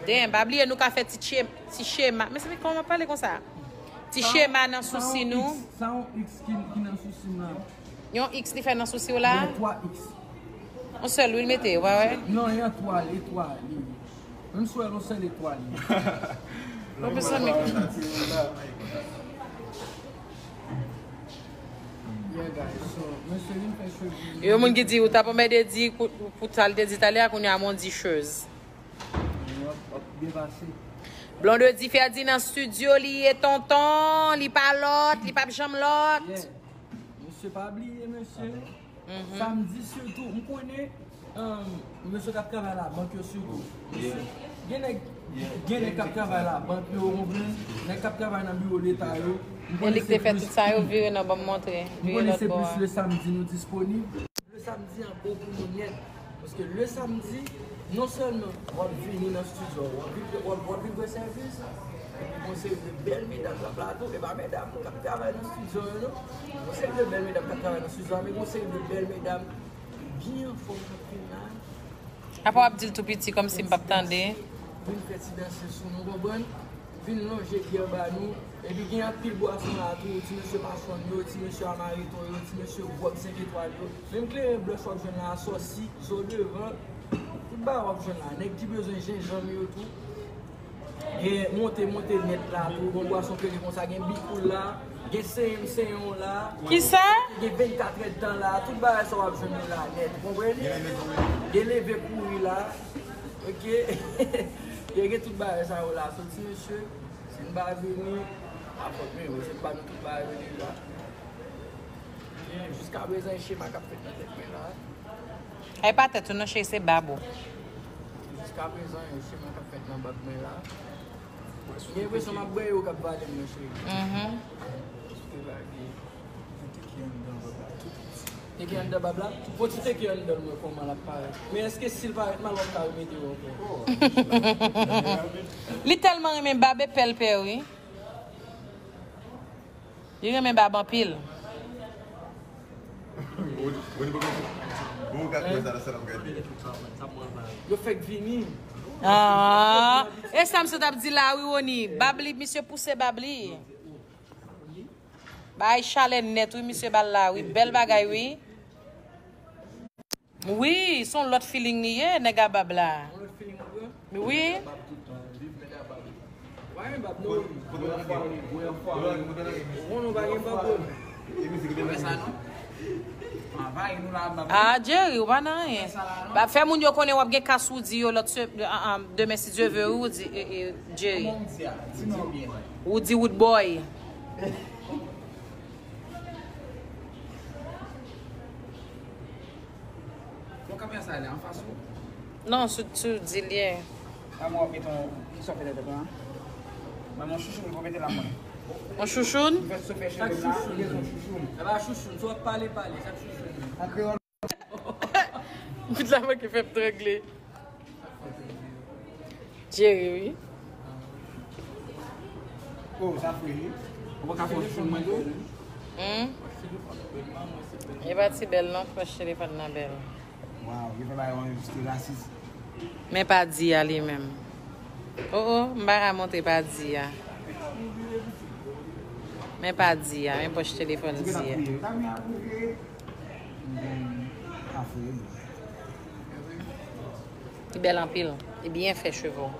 Damn, pa bliye nou ka fè ti che, ti chema. Men se kòman pale konsa? Ti chema nan sousi nou. Sa yon X ki, ki nan sousi m la. Yon X li fè nan sousi w la? Gen twa X. Yon sèl wi l mete, ou pa wè? Non, gen twa, e twa li. Menm si w wè l yon sèl e twa li. Bon, mezanmi. Yo moun ki di ou t ap anmède di pou sa l te di talè a kounye a m on di choz. Blondedy Ferdinand studio li ye tonton, li pa lòt, li p ap janm lòt. Mesye pa bliye mesye. Samdi sitou, m konnen Mesye k ap travay labank yo sitou. Gen nèg gen nèg k ap travay labank yo, ou konprann? Nèg k ap travay nan biwo leta yo. E li k te fè tout sa yo vire non ban m montre. Vire lòt bò a. M konnen se plis le samdi nou disponib. Le samdi an bon pou nou nèt. Paske le samdi, non sèlman w ap vini nan estidyo, w ap vin, w ap, w ap vin pran sèvis, epi gon seri de bèl medam nan plato, e pa medam k ap travay nan estidyo yo non. Gon seri de bèl medam k ap travay nan estidyo a, men gon seri de bèl medam Byen anfòm nan fin la. Apa w ap di l tou piti kòmsi m p ap tande? Vin fè ti danse sou nou, konprann? Vin lonje pye anba nou. Epi gen anpil bwason la tou, ti mesye pasyon yo, ti mesye amareton yo, ti mesye gwòg senk etwal yo. Menm kleren blanch w ap jwenn la, sòsi, zo devan, tout bagay w ap jwenn la. Nèg ki bezwen jenjanm yo tou. Gen monte, monte nèt la tou. Gon bwason kleren konsa, gen bikoul la, gen senyen m senyen w la. Kisa? Gen vennkat èdtan la. Tout bagay sa w ap jwenn yo la nèt. Ou konprann? Gen leve kouri la. Oke. Gen, gen tout bagay sa yo la. So, ti mesye, si n pa vini, a fòt mwen, se pa nou tout bagay yo deja. Jiskaprezan, e chema k ap fèt nan tèt mwen la. E pa tèt ou non, cheri, se bab ou. Jiskaprezan, e chema k ap fèt nan bab mwen la. M gen enpresyon m ap bwè yo k ap vale m nan, cheri. Mhm. Paske pa gen. Gen teke anndan bab la, tout piti. Teke anndan bab la? Fò ti teke anndan l, mwen, kòman l ap parèt. Men èske si l parèt mal, w ap ka remete yo ankò? Li tèlman renmen bab e pèl pè, wi. Li renmen bab anpil. Yo fèk vini. Ah, e sa m sot ap di la wi Rony. Bab li, misye pouse bab li. Bay chalè nèt wi, misye bal la wi. Bèl bagay wi. Wi, se yon lòt feeling li ye, nèg a bab la. Yon lòt feeling ou pran? Wi. Nèg a bab tout tan, viv nèg a bab. Pa gen bab non. Ou konnen w pa gen bab. Ou konnen w pa gen bab. E mizik li menm sa non. Anvayi nou la bab. Ah, Jerry, ou pa nan anyen. Bab fè moun yo konnen w ap gen kas Woody yo lòt se, ah, ah, demen si Dye ve wi, Woody, eh, eh, Jerry. Kòman Woody a? Di nou byen. Woody Woodboy. Ale anfas ou. Non, sou, sou di l ye. Kòman w ap mete yon, kisa w fè tèt la? Mwen, yon chouchoun pou mete la mwen. Yon chouchoun? Mwen fè sofe cheve m la, li gen yon chouchoun. E pa chouchoun, si w ap pale, pale, sa k chouchoun. An kreyòl. Bout la manke fè m trangle. Jerry, wi. Oh, sa fre, wi. Ou pa ka fè yon chouchoun mwen tou? Hmm? E pa ti bèl non, fòs telefòn nan bèl. Waw, yo fè bagay anrejistre rasis. Men pa di a li menm. Oh, oh, m pa ka montre pa di a. Men pa di a, men pòch telefòn di a. Li bèl anpil. Li byen fè cheve w.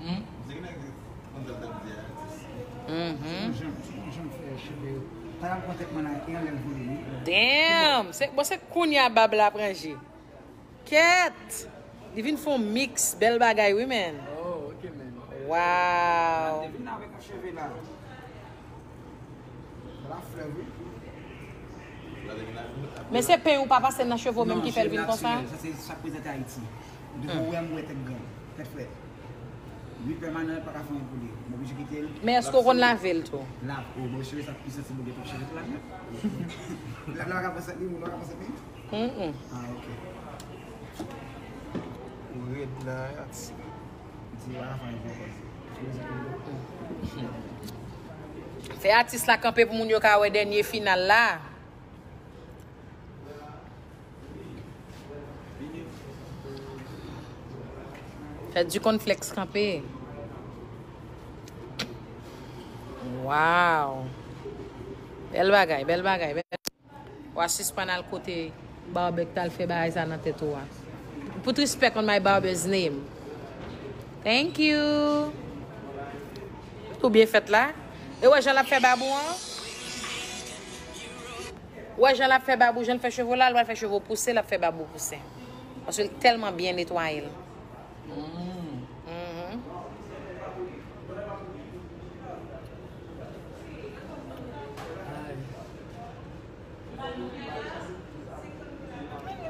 Hmm? Mhm. Damn! Se, bon, se kounye a bab la pran je. Kèt! Li vin fè yon miks. Bèl bagay, wi, man. Oh, ok, man. Waw! Li vin avèk yon cheve la. La flèv, wi. Men se peny ou pa pase nan cheve w menm ki fè l vin konsa? Non, cheve natirèl, sa se sa k prezante Ayiti. Depi w wè m wè tèt grann, tèt frèt. Wi, pèmanan, pa ka fè anyen pou li. M oblije kite l. Men èske w konn lave l tou? Lave, oh, bon, cheve sa pi santi moun gen twòp cheve pou lave. Lave la pa ka pran sèt li, moun pa ka pran sèt li. Mm, mm. Ah, ok. Ou rèd la, Ayiti. Di pa ka fè anyen pou kòz. Fè atis la kanpe pou moun yo ka wè dènye final la. Fè di konflèks kanpe. Waw. Bèl bagay, bèl bagay, bèl. W a sispann al kote barbè k t al fè bagay sa nan tèt ou a. Put respect on my barber's name. Thank you. Ou byen fèt la. E w wè jan l ap fè bab ou an? Ou wè jan l ap fè bab ou, jan l fè cheve w la, l pral fè cheve w pouse, l ap fè bab ou pouse. Paske l tèlman byen netwaye l. Mm. Mhm.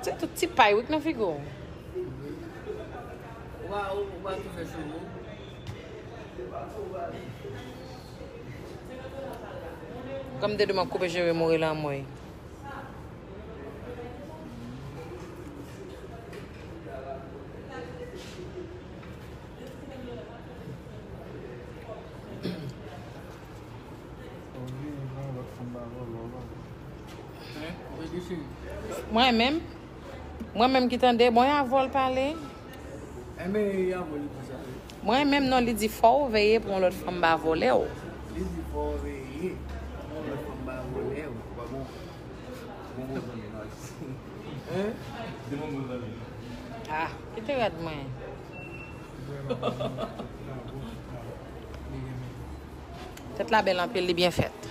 Se tout ti pay wi k nan figi w. Ou pa, ou, ou pa tou fè cheve w. Kòm te di m ap koupe cheve mouri lanmò. Mwen menm, mwen menm ki tande, bon, y a vòl pale. Enben, y a vòl li di sa. Mwen menm non, li di fò w veye pou yon lòt fanm pa vòlè w. Li di fò w veye pou yon lòt fanm pa vòlè w. Bon, bon, bon, bon, bon. Hein? Ah, kite rad mwen. Tèt la bèl anpil, li byen fèt.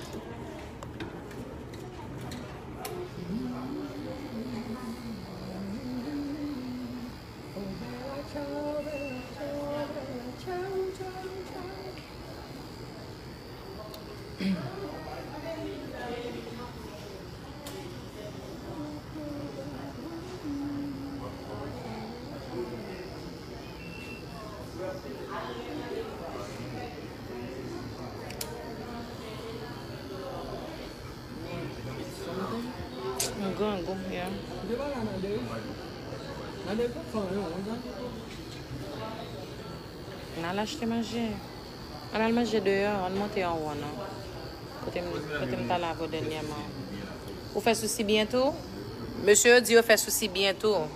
M grangou, yeah. N al achte manje. Ann al manje deyò, ann monte anwo non. Kote m, kote m t al avè w dènyèman. Ou fè sousi byen tou? Mesye yo di yo fè sousi byen tou.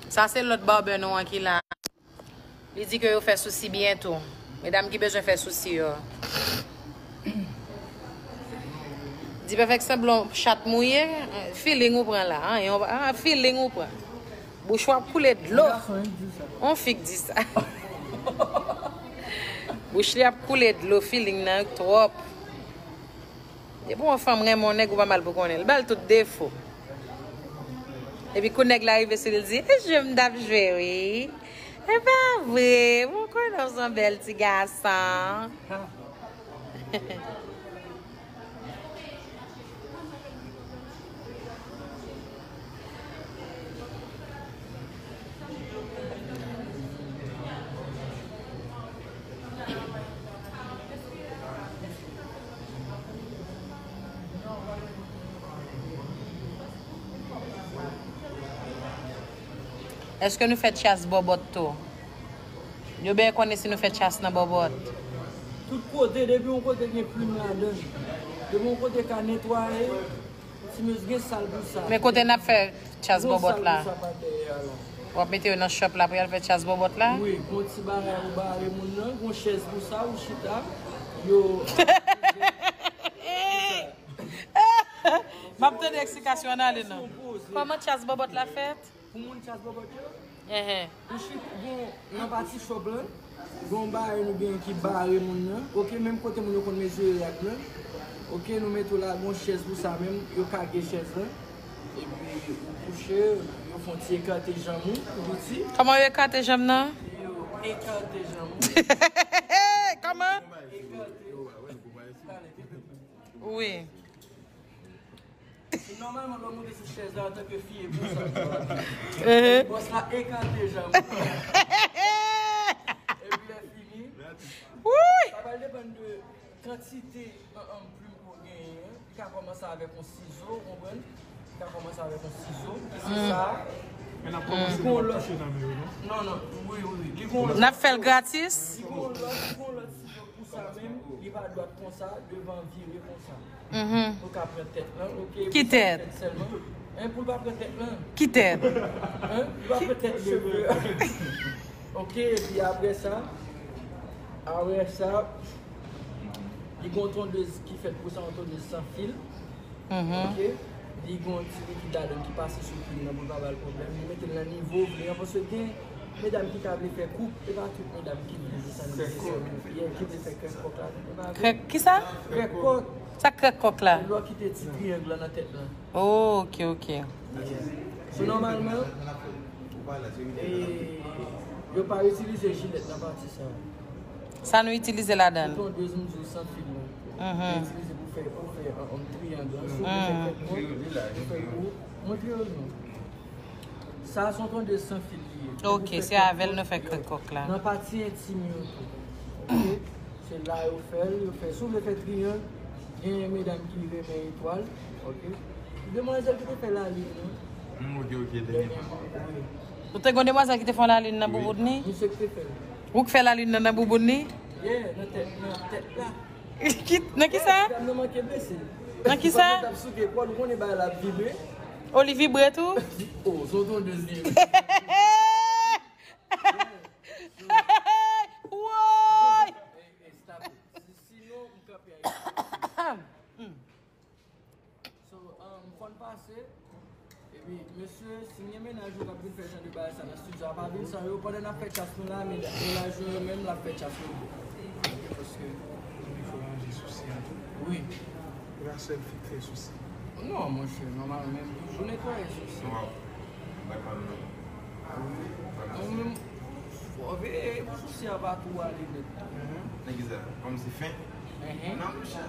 Sa se lòt barbè nou an ki la. Li di ke yo fè sousi byen tou. Medam ki bezwen fè sousi yo. Di pa fèk sanblan chat mouye, feeling ou pran la, anyen, ah, feeling ou pran. Bouch ou ap koule dlo. On fi k di sa. Bouch li ap koule dlo, feeling nan twòp. Depi yon fanm renmen yon nèg, ou pa mal pou konnen l. Ba l tout defo. Epi kou nèg la rive sou li, l di, e jwe m t ap jwe, wi. E pa vre, mwen konnen w se yon bèl ti gason. Èske nou fè chas bòbòt tou? Yo byen konnen si nou fè chas nan bòbòt. Tout kote, depi yon kote gen plim ladan l, depi yon kote ka netwaye, ti mesye gen sal pou sa. Men kote n ap fè chas bòbòt la? Gen sal pou sa pa dèyè a la. W ap mete yo nan shop la pou y al fè chas bòbòt la? Wi, gon ti bagay ou bare moun nan, gon chèz pou sa, ou chita, yo. M ap tande eksplikasyon Annalyn nan. Kòman chas bòbòt la fèt? Pou moun chas bòbòt yo? Enhen. Ou chita, bon, nan pati shop lan, gon bagay nou gen ki bare moun nan. Ok, menm kote moun yo konn mezire rad lan. Ok, nou mete w la, gon chèz pou sa menm, yo kage chèz lan. Epi ou kouche, yo fè yon ti ekate janm ou, tou piti. Kòman yo ekate janm nan? Yo ekate janm ou. Kòman? Ekate. Wi. Se nòmalman lè w monte sou chèz la antanke fi e bòs la. Ehe. Bòs la ekate janm ou. Epi lè fini, Wouy! Sa pral depann de kantite, an, an, plim ke w genyen an. Li ka kòmanse avèk yon sizo, ou konprann? Li ka kòmanse avèk yon sizo, ki se sa. Men n ap kòmanse, nou p ap touche nan men yo, non? Non, non, wi, wi, wi. Li gon lòt. N ap fè l gratis? Li gon lòt, li gon lòt sizo pou sa menm, li pa dwat konsa, devan vire konsa. Mhm. Ou ka pran tèt lan, ok? Ki tèt? Tèt sèlman. Hein, pou l pa pran tèt lan. Ki tèt? Hein? Li pa pran tèt cheve. Ok, epi apre sa, apre sa, li gon tondez ki fèt pou sa, yon tondez san fil. Mhm. Ok? Li gon ti likid ladan ki pase sou plim nan pou l pa ba l pwoblèm. Li mete l nan nivo w vle an, paske gen medam ki ta vle fè koup, e pa tout medam ki vle fè sa nesesè. Yeah, ki vle fè krèk kòk la. E pa vre. Krèk, kisa? Krèk kòk. Sa krèk kòk la? Lè w kite ti triyang lan nan tèt lan. Oh, ok, ok. So, nòmalman, e, yo pa itilize jilèt nan pati sa. Sa nou itilize ladan l? Se tondez m di w san fil lan. Mhm. Yo itilize pou fè, pou fè, an, an triyang lan. Si w vle fè krèk kòk, ou fè pou montre yo non. Sa se yon tondez san fil li ye. Ok, se avè l nou fè krèk kòk la. Nan pati entim yo tou. Ok? Se la yo fè l, yo fè. Si w vle fè triyang, gen medam ki renmen etwal, ok? Demwazèl ki te fè lalin nan. Mm, ok, ok, te gen. Wi. Ou te gen demwazèl ki te fè yon lalin nan bouboun ni? Misye ki te fè l. Ou k fè lalin nan nan bouboun ni? Yeah, nan tèt, nan tèt la. Ki, nan ki sa? Dam nan manke blese. Nan ki sa? Pandan l t ap souke kò l, ou konnen bagay la ap vibre. Oh, li vibre tou? Oh, se yon tondez li ye. Woy! Hey, hey, stop it. Si, sinon, m kanpe a. So, um, fò n pase. Epi, mesye, si n gen mennaj ou k ap vin fè jan de bagay sa nan estidyo a, pa vin san yo. Pandan n ap fè chas nou la, men mennaj nou yo menm, l ap fè chas yo. Paske. Fò ranje sousi a tou. Wi. E pa sèl fi k fè sousi. Non, monchè, nòmalman, menm toujou netwaye sousi. Wi. Ou menm, fò veye pou sousi a pa tou ale nèt. Nan ki sa? Kòmsi fen? Mhm. Non, monchè.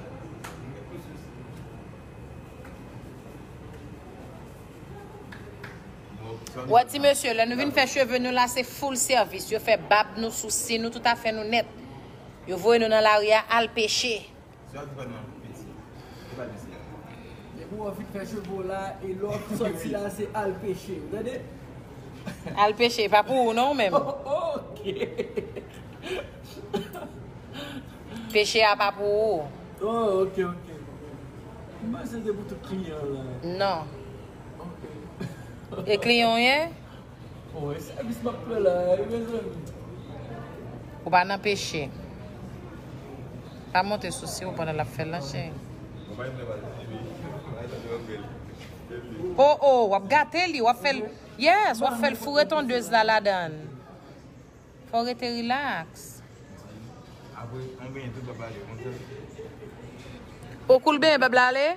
Wè, ti mesye, lè nou vin fè cheve nou la, se full service. Yo fè bab nou, sousi nou, tout afè nou nèt. Yo voye nou nan lari a, al peche. Depi w anvi fè cheve w la, e lè w ap sòti la, se al peche. Ou tande? Al peche, pa pou ou non, ou menm. Ok. Peche a pa pou ou. Oh, ok, ok. M panse se pou tout kliyan la. Non. Ok. E kliyan w ye? Bon, e sèvis m ap pran la, wi, mezanmi. Ou pa nan peche. Pa monte sou si w pandan l ap fè l nan, cheri. Oh, oh, w ap gate li, w ap fè l, yes, w ap fè l foure tondez la ladan l. Fò w rete rilaks. Apre, mwen benyen tout bab la ale konsa. Ou koul benyen bab la ale?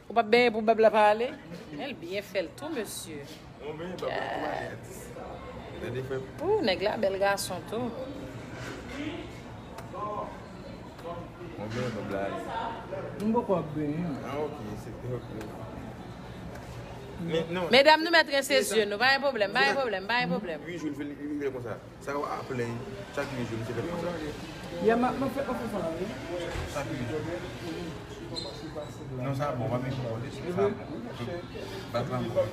Ou p ap benyen pou bab la pa ale? Men l byen fè l tou, mesye. Ou nèg la bèl gason tou. Mwen byen, mwen blaze. M poko ap benyen. Ah, ok, se te ok. Men, non. Medam, nou mèt rense zye nou. Pa gen pwoblèm, pa gen pwoblèm, pa gen pwoblèm. Uit jou, li fè, li, li fè konsa. Sa yo ap plenn, chak uit jou, misye fè konsa. Yè, m ap, m ap fè, m ap fè sa la, wi. Chak uit jou. Non, sa bon, pa menm konpòte, sa bon. Bat la bon.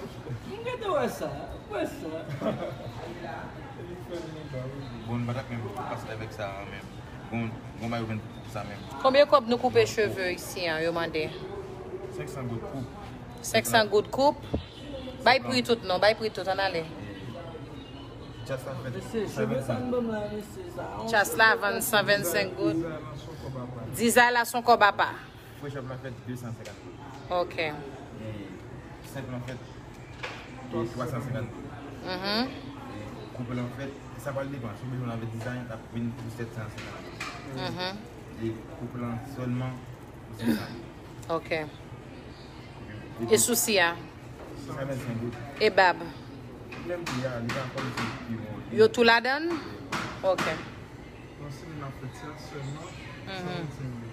M gentan wè sa, m wè sa. Bon, m pa t ap menm pase avèk sa, menm. Bon, bon, ba yo vin pou sa menm. Konbyen kòb nou koupe cheve isi an, yo mande? Senk san goud koup. Senk san goud koup. Bay pri tout non, bay pri tout, ann ale. Chas la fèt Mesye, cheve sa n ban m la, mesye, sa. Chas la vann san vennsenk goud. Dizay la son kòb apa. Fresh up la fèt de san senkant goud. Ok. E senp lan fèt e twa san senkant goud. Mhm. E koup lan fèt, sa pral depann. Si w bezwen l avèk dizay, l ap vin pou sèt san senkant goud. Mhm. E koup lan sèlman pou sèt san goud. Ok. E sousi a? Sa vennsenk goud. E bab? Menm pri a, li pa kòmsi pi bon. Yo tou ladan l? Ok. Nan simin nan fèt sa sèlman, mhm, san vennsenk goud.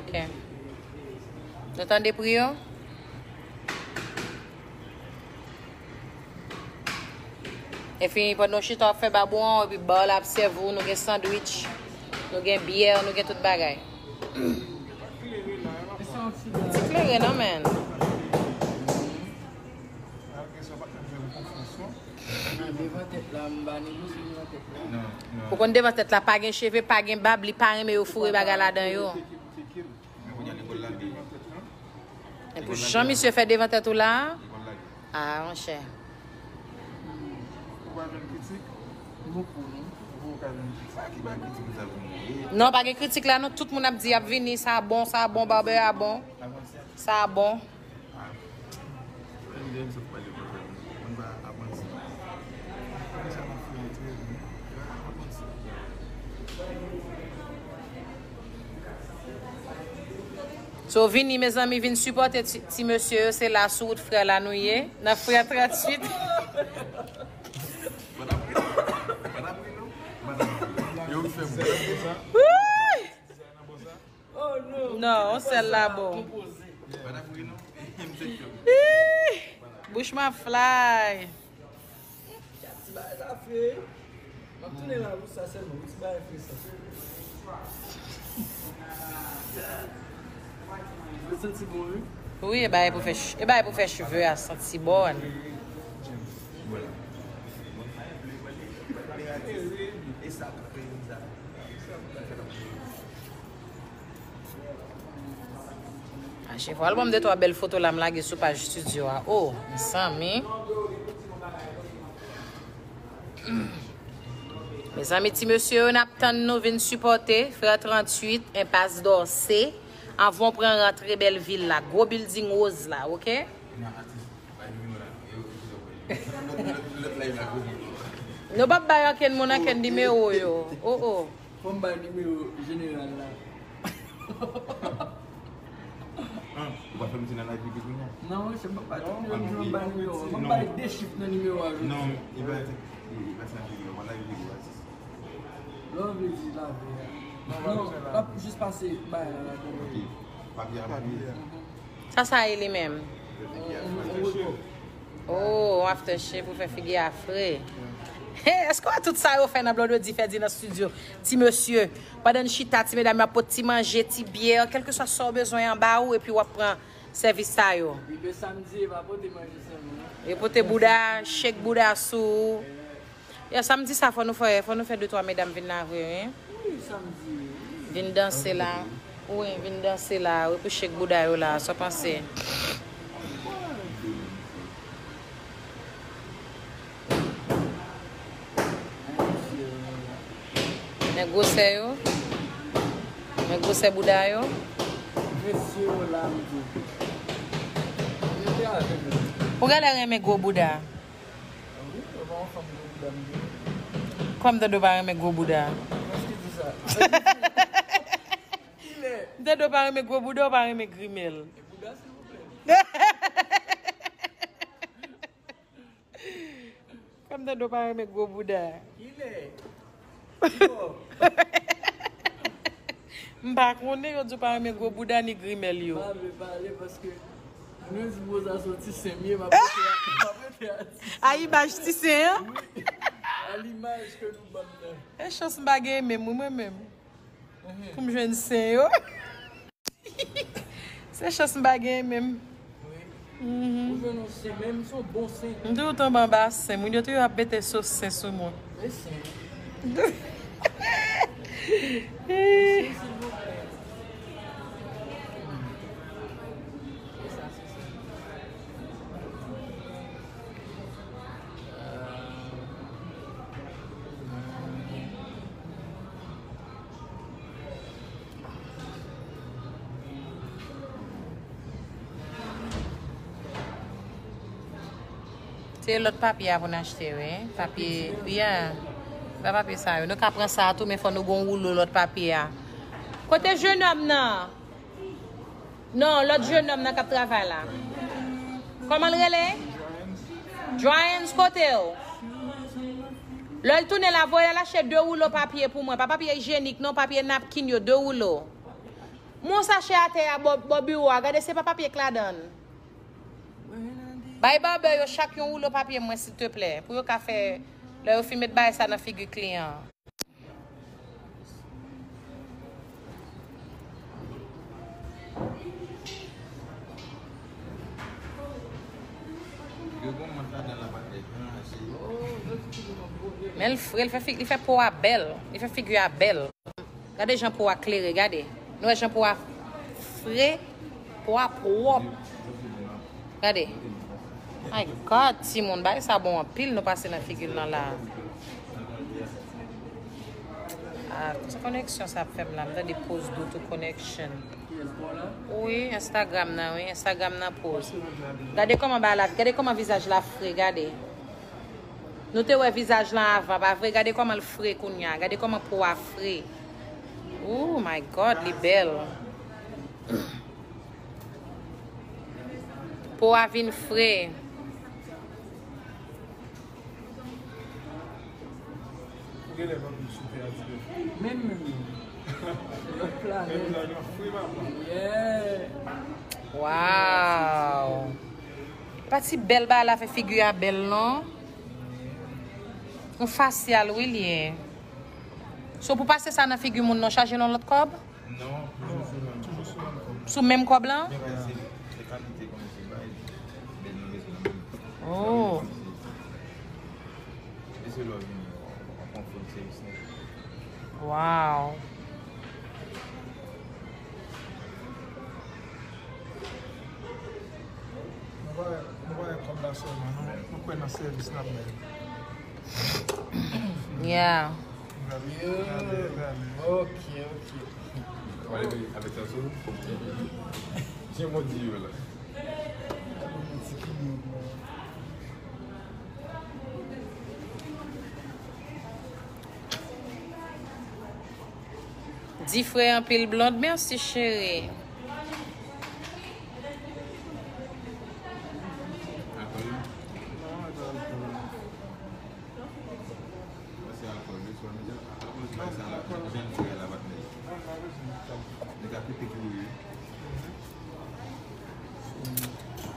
Ok. Nou tande pri yo? Epi, pandan w chita w ap fè babou an, epi ba w la ap sèvi w, nou gen sandwich, nou gen byè, nou gen tout bagay. Ti klere non, men. Devan tèt la, m ba negosye devan tèt la. Ou konn devan tèt la, pa gen cheve, pa gen bab, li pa renmen yo foure bagay ladan yo. Men kounye a lekòl la byen. Epi jan misye fè devan tèt ou la a? Lekòl la byen. Ah, monchè. Ou pa jwenn kritik? Ou pa ka jwenn kritik. Sa ki bay kritik, nou sa pou nou ye. Non, pa gen kritik la, non. Tout moun ap di, ap vini, sa bon, sa bon, barbè a bon. Sa bon. Ah. Ann gen sot pale pou fè moun pa avanse. Sa pa fè yo trè byen. Pa avanse. So, vini, mezanmi, vin sipòte ti, ti mesye yo. Se la sou wout frè la nou ye. Nan frè tranntuit. Yo fè moun. Wouy! Non, yon sèl la bon. Ih, bouch mwen ap fly. Ti bagay sa fre. M ap tounen la pou sa sèlman, ti bagay fre sa. Yo santi bon, wi. Wi, e bagay pou fè ch-, e bagay pou fè cheve a santi bon. E sa k fè sa. Ache fwa l ban m de twa bèl foto la m lage sou paj estidyo a. Oh, mezanmi. Mezanmi, ti mesye yo, n ap tann nou vin sipòte Frè tranntuit, Enpas Dòse. Anvan w pran rantre bèl vil la. Gwo bilding woz la, oke? Nou p ap bay okenn moun okenn nimewo yo. Oh, oh. Fò m bay nimewo jeneral la. An, ou pa fè m ti nan live li kounye a? Non, monchè, m pa bay tout nimewo, m bay nimewo. M ap bay de chif nan nimewo a jodi. Non, li pa, li, li pa chanje nimewo, mwen live li atis. Lè w vle di lave a. Non, l ap jis pase bay la ladan. Ok. Papye a, papye a. Sa, sa ye li menm? Oh, aftershave pou fè figi a fre. Hey, èske w wè tout sa yo fè nan Blondedy fè di nan estidyo? Ti mesye, pandan n chita, ti medam yo ap pot ti manje, ti byè, kèlkeswa sa w bezwen anba ou, epi w ap pran sèvis sa yo. Epi le samedi, e pa pote manje sèlman, non. Yo pote bouda, shake bouda sou ou. Ya, samdi sa, fò nou fè, fò nou fè de twa medam vin la vre, wi. Wi, samdi, wi. Vin danse la. Wi, vin danse la, wi, pou shake bouda yo la. Sa w panse? Men gwosè yo. Men gwosè bouda yo. Mesye yo la, m di. Rete avè m. Ou genlè renmen gwo bouda. Wi, yo pa yon fanm gwo bouda m gen. Kòm tande w pa renmen gwo bouda. Mwen ki di sa. Kilè? M tande w pa renmen gwo bouda, w pa renmen grimèl. E bouda, silvouplè. Kòm tande w pa renmen gwo bouda. Kilè? Bon. M pa konnen, yo di w pa renmen gwo bouda ni grimèl yo. M pa vle pale paske moun yo di Rosa se yon ti sen m ye, m ap rete a, m ap rete a ti sen. A imaj ti sen an? Wi. A limaj ke nou ban m nan. E chans m pa gen menm, wi, mwen menm. Pou m jwenn sen yo. Se chans m pa gen menm. Wi. Ou jwenn yon sen, menm se yon bon sen. M toujou tonbe anba sen. Moun yo toujou ap mete sos sen sou mwen. Men sen. Sen, silvouplè. Se sa, se sa. Se lòt papye a pou n achte, wi. Papye, ya. Pa papye sa yo. Nou ka pran sa a tou, men fò nou gon woulo lòt papye a. Kote jenòm nan? Non, lòt jenòm nan k ap travay la. Kòman l rele? Dryans, kote w? Lè l tounen la, voye l al achte de woulo papye pou mwen. Pa papye ijyenik, non, papye napkin yo, de woulo. Mon sachè atè a bò, bò biwo a, gade se pa papye k ladan l. Bay barbè yo chak yon woulo papye mwen, silteplè, pou yo ka fè, lè yo fin met bagay sa nan figi kliyan an. Men l fre, l fè fig-, li fè po a bèl, li fè figi a bèl. Gade jan po a klere, gade. Nou wè jan po a fre, po a pwòp. Gade. My God, timoun, bagay sa bon anpil nou pase nan figi l nan la. Ah, se koneksyon sa ap fè m la. M tande pause do to connection. Wi, Instagram nan, wi. Instagram nan pause. Gade kòman bagay la, gade kòman vizaj la fre, gade. Nou te wè vizaj lan avan, pa vre? Gade kòman l fre kounye a. Gade kòman po a fre. Oh my God, li bèl. Po a vin fre. Ou genlè pa vin sou tè a di bèl. Menm, menm, menm. Lòt planèt. Menm la, nou fre, papa. Yeah. Wow. Pa ti bèl bagay la fè figi a bèl, non. Yon fasyal, wi, li ye. So, pou pase sa nan figi moun, non, chaje l yon lòt kòb? Non, toujou sou menm kòb. Sou menm kòb lan? Men se, se kalite kòmsi bay, bèl nou bezwen nan menm. Oh. Kòmsi, se lè w vini, w ap pran fòm sèvis nèt. Wow. Nou pa, nou pa wè kòb la sèlman, nou, nou kwè nan sèvis n ap bay. Yeah. Gade, gade, gade. Ok, ok. Wale avèk sa sou. Jan mwen di yo la. Di fre anpil Blonde, mèsi cheri.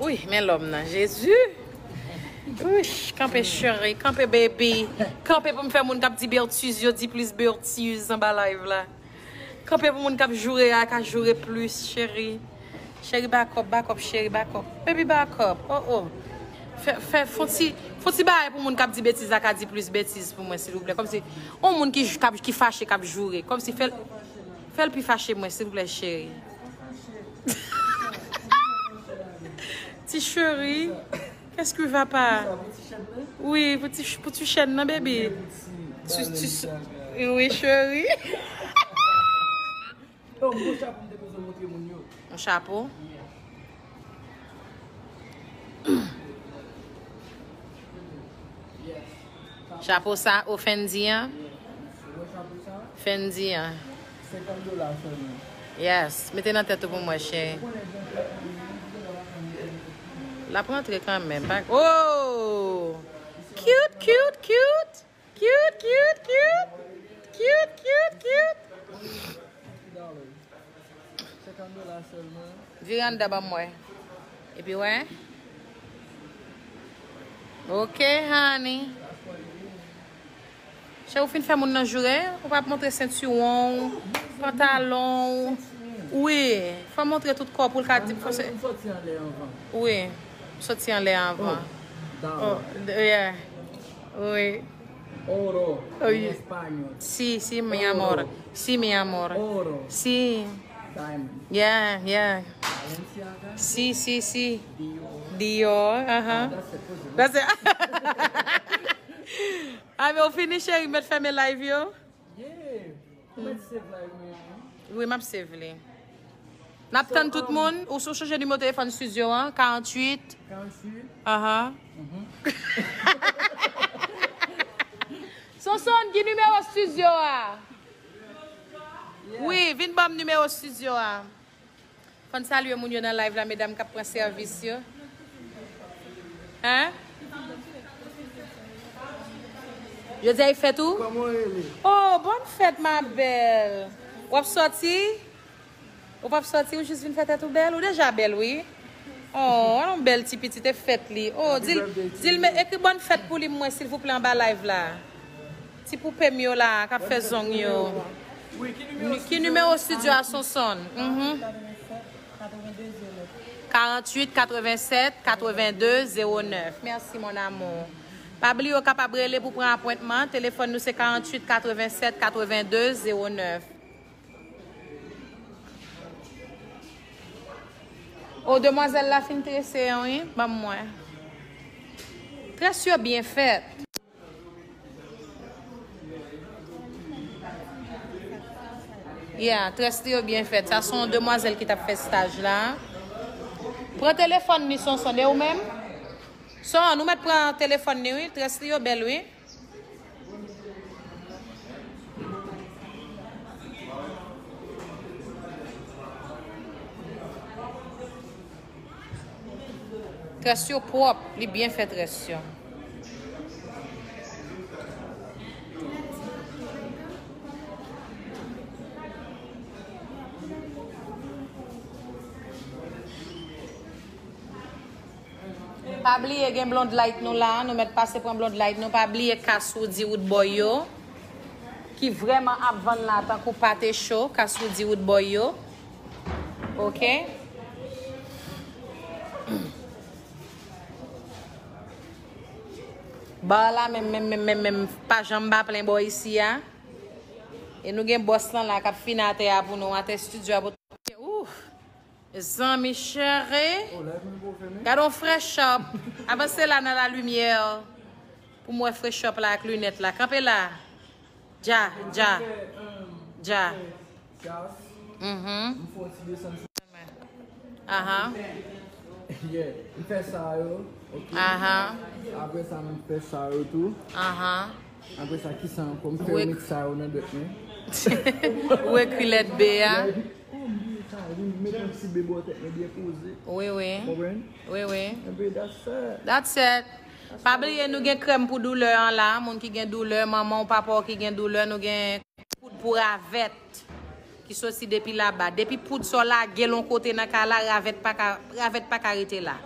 Wi, men lòm nan, Jezi. Wi, kanpe cheri, kanpe baby. Kanpe pou m fè moun k ap di bètiz yo di plis bètiz anba live la. Kanpe pou moun k ap joure a ka joure plis, cheri. Cheri, back up, back up, cheri, back up. Baby, back up. Oh, oh. Fè, fè, fon ti, fon ti bagay pou moun k ap di betiz la ka di plis betiz pou mwen, silvouplè. Kòmsi, yon moun ki, k ap, ki fache, k ap joure. Kòmsi, fè l, fè l pi fache mwen, silvouplè, cheri. Ti cheri. Qu'est-ce qui va pas? Wi, pou ti, pou ti chèn nan, baby. Ti, ti, wi, cheri. Yon gwo chapo m te bezwen montre moun yo. Yon chapo? Chapo sa, o Fendi an? Fendi an. Senkant dola sèlman. Yes, mete nan tèt ou pou mwen, cheri. L ap rantre kanmenm. Pa, oh! Cute, cute, cute! Cute, cute, cute! Cute, cute, cute! Vire anndan ban m wè. Epi wè. Ok, honey. Chè, ou fin fè moun nan joure, ou pa montre sentiwon w, pantalon w. Wi, fò montre tout kò w pou l ka di fò se. Wi, soti anlè anvan. Oh, yeah. Wi. Oro, en español. Sí, sí, mi amor. Sí, mi amor. Oro. Sí. Diamond. Yeah, yeah. Balenciaga. Sí, sí, sí. Dior. Dior, ajá. Ah, that's it. That's it. Ah, men ou fini, cheri, mèt fèmen live yo. Yeah. Ou mèt save live mwen an. Wi, m ap save li. N ap tann tout moun. Ou sou chanje nimewo telefòn studio an, karanntuit. Karanntuit. Aha. Sonson, ki nimewo studio a? Wi, vin ban m nimewo studio a. Fò n salye moun yo nan live la, medam k ap pran sèvis yo. Hein? Jodi a e fèt ou? Kòman w rele? Oh, bòn fèt, ma bèl. W ap sòti? Ou p ap sòti, ou jis vin fè tèt ou bèl? Ou deja bèl, wi. Oh, yon bèl ti pitit e fèt li. Oh, di l, di l, men, ekri bòn fèt pou li mwen, silvouplè, anba live la. Ti poupe m yo la, k ap fè zong yo. Ki nimewo studio a, Sonson? Mhm. Karanntuit katrevennsèt katrevenndez zewo nèf. Mèsi, mon amour. Pa bliye, ou kapab rele pou pran apwentman. Telefòn nou se karanntuit katrevennsèt katrevenndez zewo nèf. O, demwazèl la fin trese an, wi. Ban m wè. Très yo byen fèt. Yeah, très li yo byen fèt. Sa se yon demwazèl ki t ap fè staj la. Pran telefòn ni, Sonson, e ou menm? Son, nou mèt pran telefòn ni, wi. Très li yo bèl, wi. Très yo pwòp, li byen fè très yo. Pa bliye gen blond light nou la, nou mèt pase pran blond light nou. Pa bliye kas Woody Wood Boy yo, ki vrèman ap vann la tankou pate cho, kas Woody Wood Boy yo. Ok. Bar la menm, menm, menm, menm, menm, pa janm pa plen bò isi a. E nou gen bòs lan la k ap fin atè a pou nou, atè studio a pou. Ouf! Mezanmi cheri. Oh, live mwen pou fèmen. Gade yon fresh up. Avanse la nan la limyè. Pou m wè fresh up la ak linèt la. Kanpe la. Dja, dja. Dja. Mhm. Aha. Yeah, m fè sa yo. Ok. Aha. Apre sa, m fè sa yo tou. Aha. Apre sa, ki sa ankò? M fè remix sa yo nan dèt mwen. Ou ekri lèt B a. Oh, m bliye sa. Wi, m met yon ti B bò tèt mwen byen poze. Wi, wi. Ou konprann? Wi, wi. Enben, that's it. That's it. Pa bliye, nou gen krèm pou doulè an la. Moun ki gen doulè, manman w, papa w ki gen doulè, nou gen poud pou ravèt ki soti depi laba. Depi poud sa w lage l yon kote nan kay la, ravèt pa ka, ravèt pa ka rete la.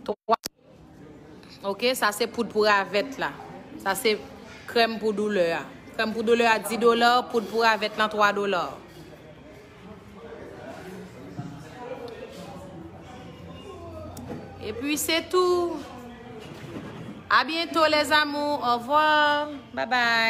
Twa. Ok, sa se poud pou ravèt la. Sa se krèm pou doulè a. Krèm pou doulè a, dis dola, poud pou ravèt lan, twa dola. Epi se tou. À bientôt, les amours. Au revoir. Bye bye.